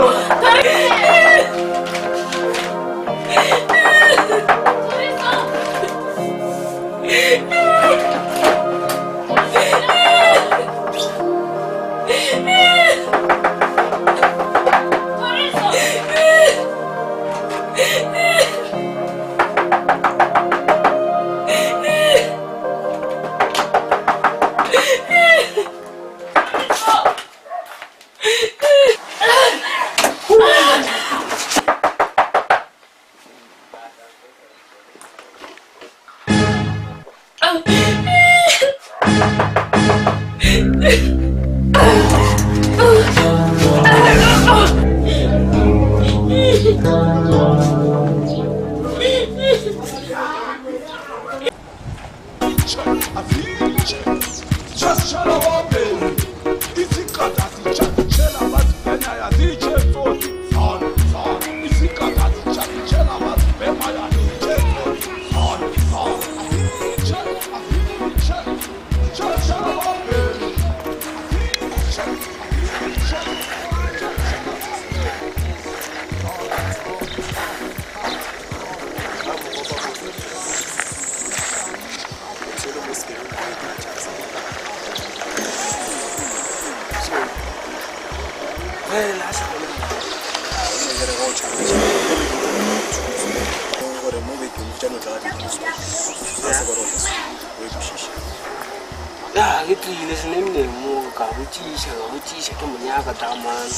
Speaker 8: Ya ke tlile senemnemo ka botšiša ka botšiša ke monyaka tamane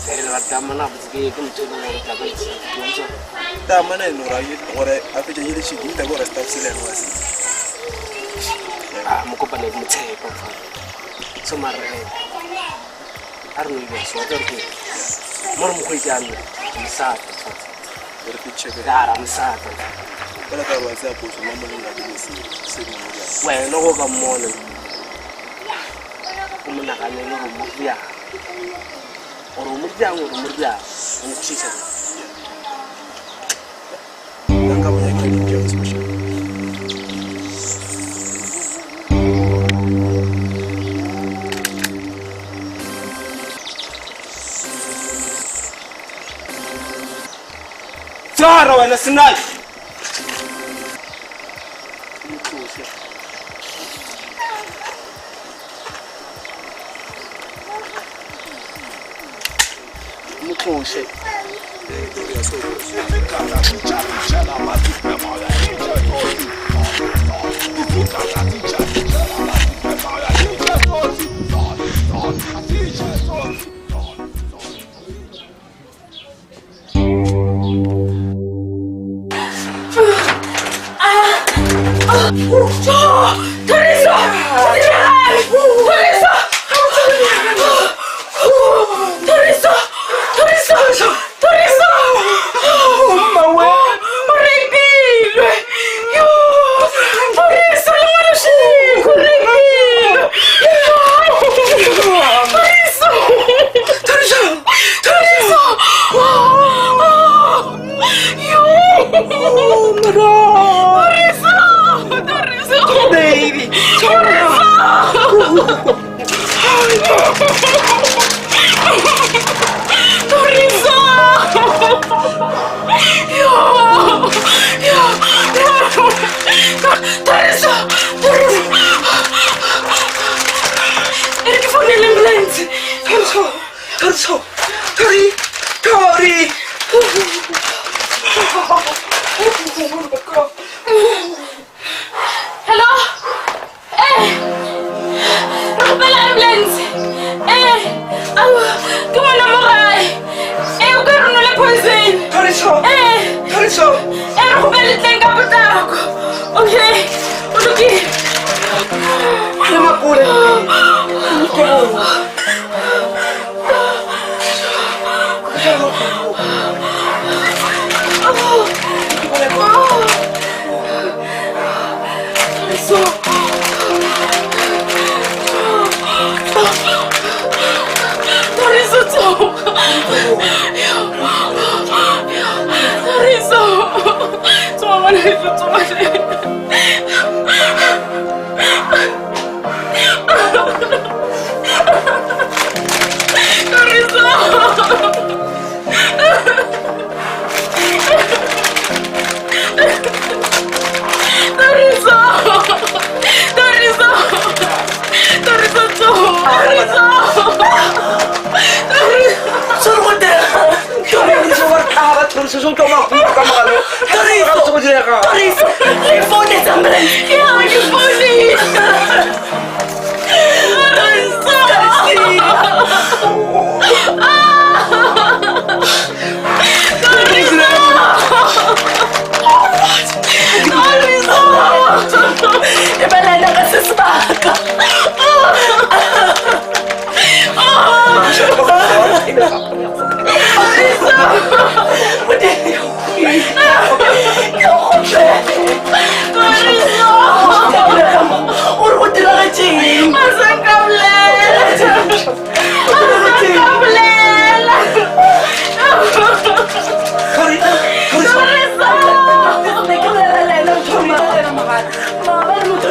Speaker 8: fela ba tamana botse ke ke motho e leng gore tla ka itse
Speaker 6: Tamana eno ra gore a fetša ye le chicken tla gore staff se le ena wa se.
Speaker 5: a mokopane ke motshepa fa so mare a re no ile so ka re ke mo re mokgweetsi a nna mosata
Speaker 6: Gore ke check.
Speaker 5: ya ra mosata
Speaker 6: Fela ka wa tsa poso mo mo nga ke se se mo ya.
Speaker 5: wena go ka mmona o mo naganele gore mo bjang gore o mo bjang gore o mo bjang o nkwešiša
Speaker 6: Nka mo nyaka ke ke special.
Speaker 5: Tshwara wena senai.
Speaker 7: Motlose. Motlose.
Speaker 9: Thoriso! Thoriso! Thoriso! Thoriso! Thoriso! Mmawe! O rapilwe! Yo! Thoriso le ngwana Shiko, o rapilwe! Thoriso! Thoriso! Thoriso! Yo! Thoriso! Thoriso!
Speaker 8: Baby!
Speaker 9: Thoriso! Thoriso! Yo! Yo! Thoriso! Thoriso! E re ke founele ambulance.
Speaker 8: Thoriso! Thoriso! Thori! Thori!
Speaker 9: Hello? Eh! Re kgopela ambulance. Eh! Ao, ke ngwana mo gae. Eh, o ka re nole poison.
Speaker 8: Thoriso!
Speaker 9: Eh!
Speaker 8: Thoriso!
Speaker 9: Eh, re kgopele tleng ka potlako. Okay, o lokile.
Speaker 8: Le mapole.
Speaker 9: Thoriso. Thoriso tsoga. Thoriso. Tsoga ngwana heso, tsoga hle. Thoriso. Thoriso. Thoriso. Thoriso tsoga. Thoriso.
Speaker 8: Sorry go direga. Thoriso wa re tlhaba Thoriso so tlo makuku ka mogala. Thoriso go direga.
Speaker 13: Thoriso, le founetse ambulance.
Speaker 9: Ya, ke founile.
Speaker 13: E belaela ka se sebaka. Gore go diragetšeng?
Speaker 9: A sa nka bolela. A sa nka bolela. Thoriso.
Speaker 13: Ne ke bolela le ena ntho maabane motho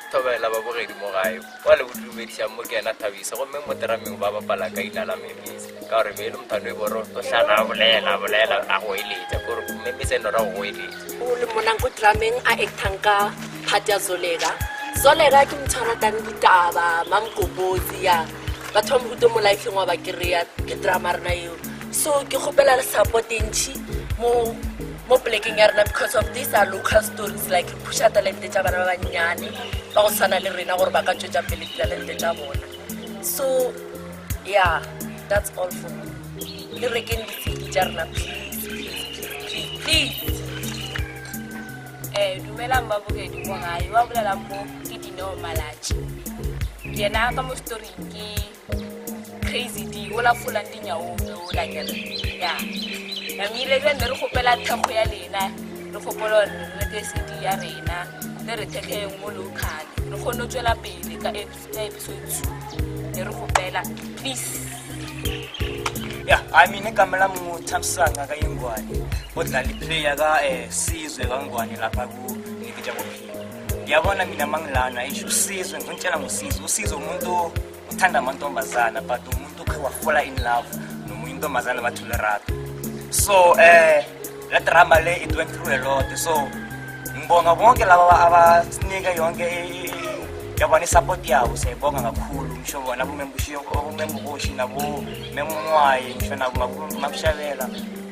Speaker 1: Thobela babogedi mo gae wa le bodumedišang mo ke ena Thabiso gomme mo terameng ba bapala ka ina la Memisa ka gore be e le mothano e boro to hlana a bolela a bolela a go eletša kore Memisa e no ra go go eletša.
Speaker 4: O le monang ko drameng a actang ka part ya Zoleka. Zoleka ke motho a ratang ditaba, mamgobotsi ya batho ba mohuta mo lifeng wa ba kry-a ke drama rena eo. So ke kgopela le support e ntšhi mo mo polekeng ya rena because of these are local stories, like re pusha talente tša bana ba bannyane ba go tshwana le rena gore ba ka tšwetša pele ditalente tša bona. So yeah, that's all for me. Le rekeng di-CD tša rena please, please, please, please, please.
Speaker 9: Dumelang babogedi mo gae, wa bolelang mo ke Dineo Malatji. Ke yena ka mo story ke Crazy D, o la folang dinyaong o la kere. Ya. Namile jwale ne re kgopela thekgo ya lena, re kgopela hore le reke CD ya rena, le re thekgeng mo local. Re kgone ho tswela pele ka episode 2. Ne re kgopela lebelela please.
Speaker 8: Ya, hayi mina igama lami nguThamsanqa kaYingwane, odlala iplayer ka Sizwe kaNgwane lapha ku Nikita Bophilo. Ngiyabona mina mangilana isho uSizwe ngizonitshela ngoSizwe. USizwe umuntu uthanda amantombazana but umuntu ukhe wafola in love nomunye intombazana bathi uLerato. So la drama le it went through a lot. So ngibonga bonke laba abasinika yonke yabona isupport yabo, siyayibonga kakhulu. Ngisho bona abomembushi nabo memngwayi, ngisho nabo mamshabela,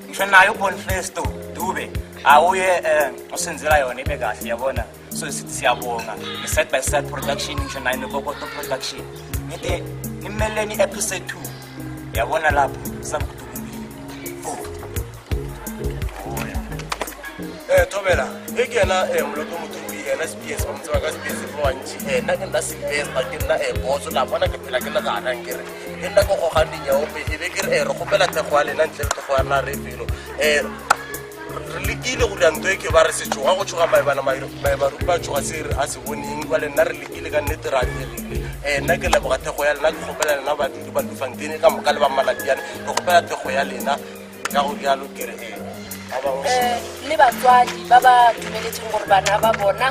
Speaker 8: ngisho naye uBonfesto Dube awuye osenzela yona ibe kahle, yabona. So sithi siyabonga ne-side by side production, ngisho naye noKokoto production. Ngithi nimeleni episode 2, yabona lapho sabukudukumile.
Speaker 2: Thobela e ke ena moloto motho o ena SPS ba mo tseba ka SPS ba bantši. Nna ke nna Sylvester, ke nna boso la bona ke phela ke le gana nkere ke nna ke gogang dinyaope e be ke re re kgopela thekgo ya lena, ntle le thekgo ya rena re felo. Re lekile go dira ntho e ke ba re se tšhoga go tšhoga maebana maebarupa a tšhoga se re a se boneng ba le nna re lekile ka nnete re atlegile. Nna ke leboga thekgo ya lena, ke kgopela lena badudi ba Bloemfontein ka moka le ba Malatiane, re kgopela thekgo ya lena ka go rialo ke re ba bangwe
Speaker 4: Le batswadi ba ba dumeletseng gore bana ba bona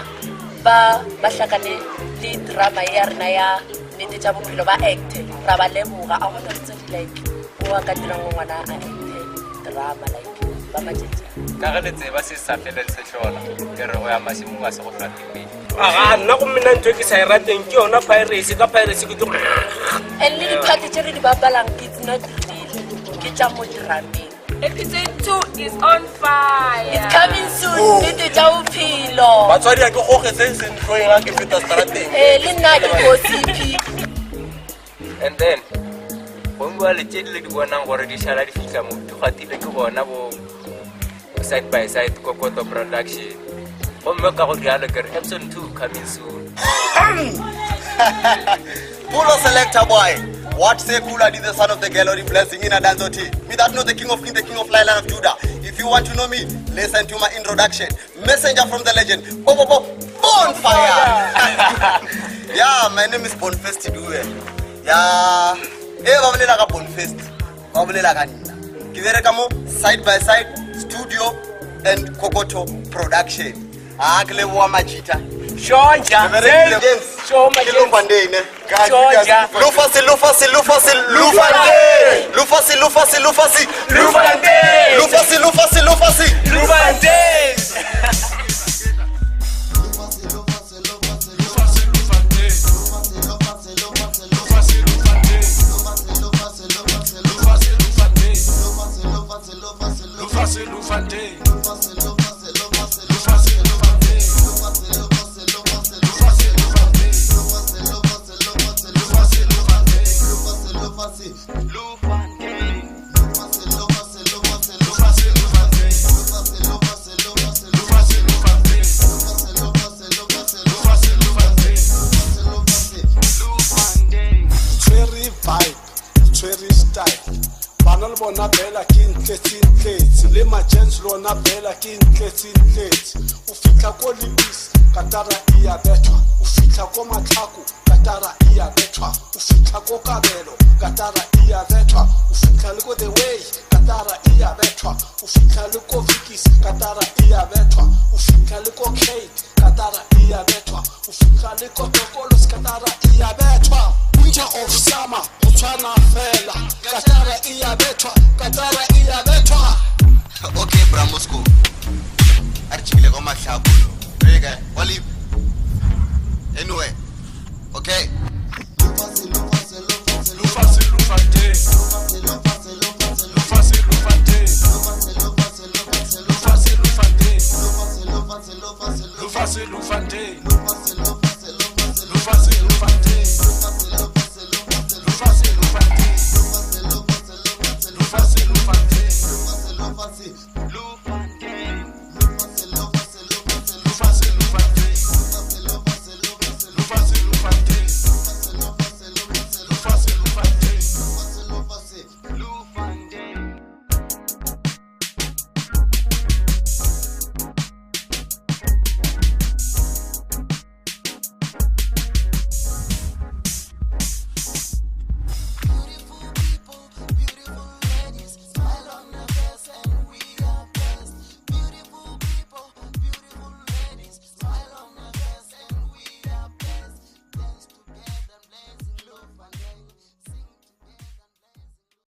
Speaker 4: ba ba hlakane le drama ya rena ya nnete tša bophelo ba acte, ra ba leboga. A gona motswadi like o a ka dirang go ngwana a acte drama like ba matšatši?
Speaker 1: Ka ge le tseba se sa feleng se hlola, ke re go ya mašemong a se go hlwa temeng.
Speaker 5: Aga nna gomme nna ntho e ke sa e rateng ke yona piracy, ka piracy ke tlo
Speaker 4: And le diphate tše re di bapalang ke it's not real, ke tša mo drameng.
Speaker 9: Episode 2 is on fire.
Speaker 4: It's coming soon.
Speaker 2: Oh.
Speaker 4: Nnete tša bophelo.
Speaker 2: Batswadi a ke goge se se ntlhoeng ga ke feta strateng.
Speaker 4: Le nna ke gossipi.
Speaker 1: And then gongwe le tše di le di bonang gore di šala di fihla mo di gatile ke bona bo side by side Kokoto production, gomme ka go rialo ke re episode 2 coming soon.
Speaker 18: Pulo selector boy. What say Kula did the son of the gallery blessing in a dance tea. Me that know the king of king, the king of Lion of Judah. If you want to know me, listen to my introduction. Messenger from the legend. Bo bo bo bonfire. Yeah, my name is Bonfest Dube. Yeah. Ba bolela ka Bonfest. Ba bolela ka nna. Ke bereka mo side by side studio and Kokoto production. Ke leboha Majita.
Speaker 5: Shonja.
Speaker 18: Ke berekile.
Speaker 5: James. Shoma,
Speaker 18: Ke Lufandane, ne?
Speaker 5: Shonja.
Speaker 18: Lufasi, Lufasi, Lufasi, Lufandane. Lufasi, Lufasi, Lufasi,
Speaker 5: Lufandane.
Speaker 18: Lufasi, Lufasi, Lufasi,
Speaker 5: Lufandane.
Speaker 19: Bona bela ke ntletsentletse le majens lona bela ke ntletsentletse. O fihla ko Lebis katara e ya bethwa, o fihla ko Matlhako katara e ya bethwa, o fihla ko Kabelo katara e ya bethwa, o fihla le ko The Way katara e ya bethwa, o fihla le ko Vikis katara e ya bethwa, o fihla le ko Kate katara e ya bethwa, o fihla le ko Tokolos katara e ya bethwa. Winter of summer go tshwana fela, katara e ya bethwa, katara e ya bethwa.
Speaker 18: Okay, bra Moscow. A re tšhikile kwa Matlhako. Re kae? Wa Libe? Anyway. Okay.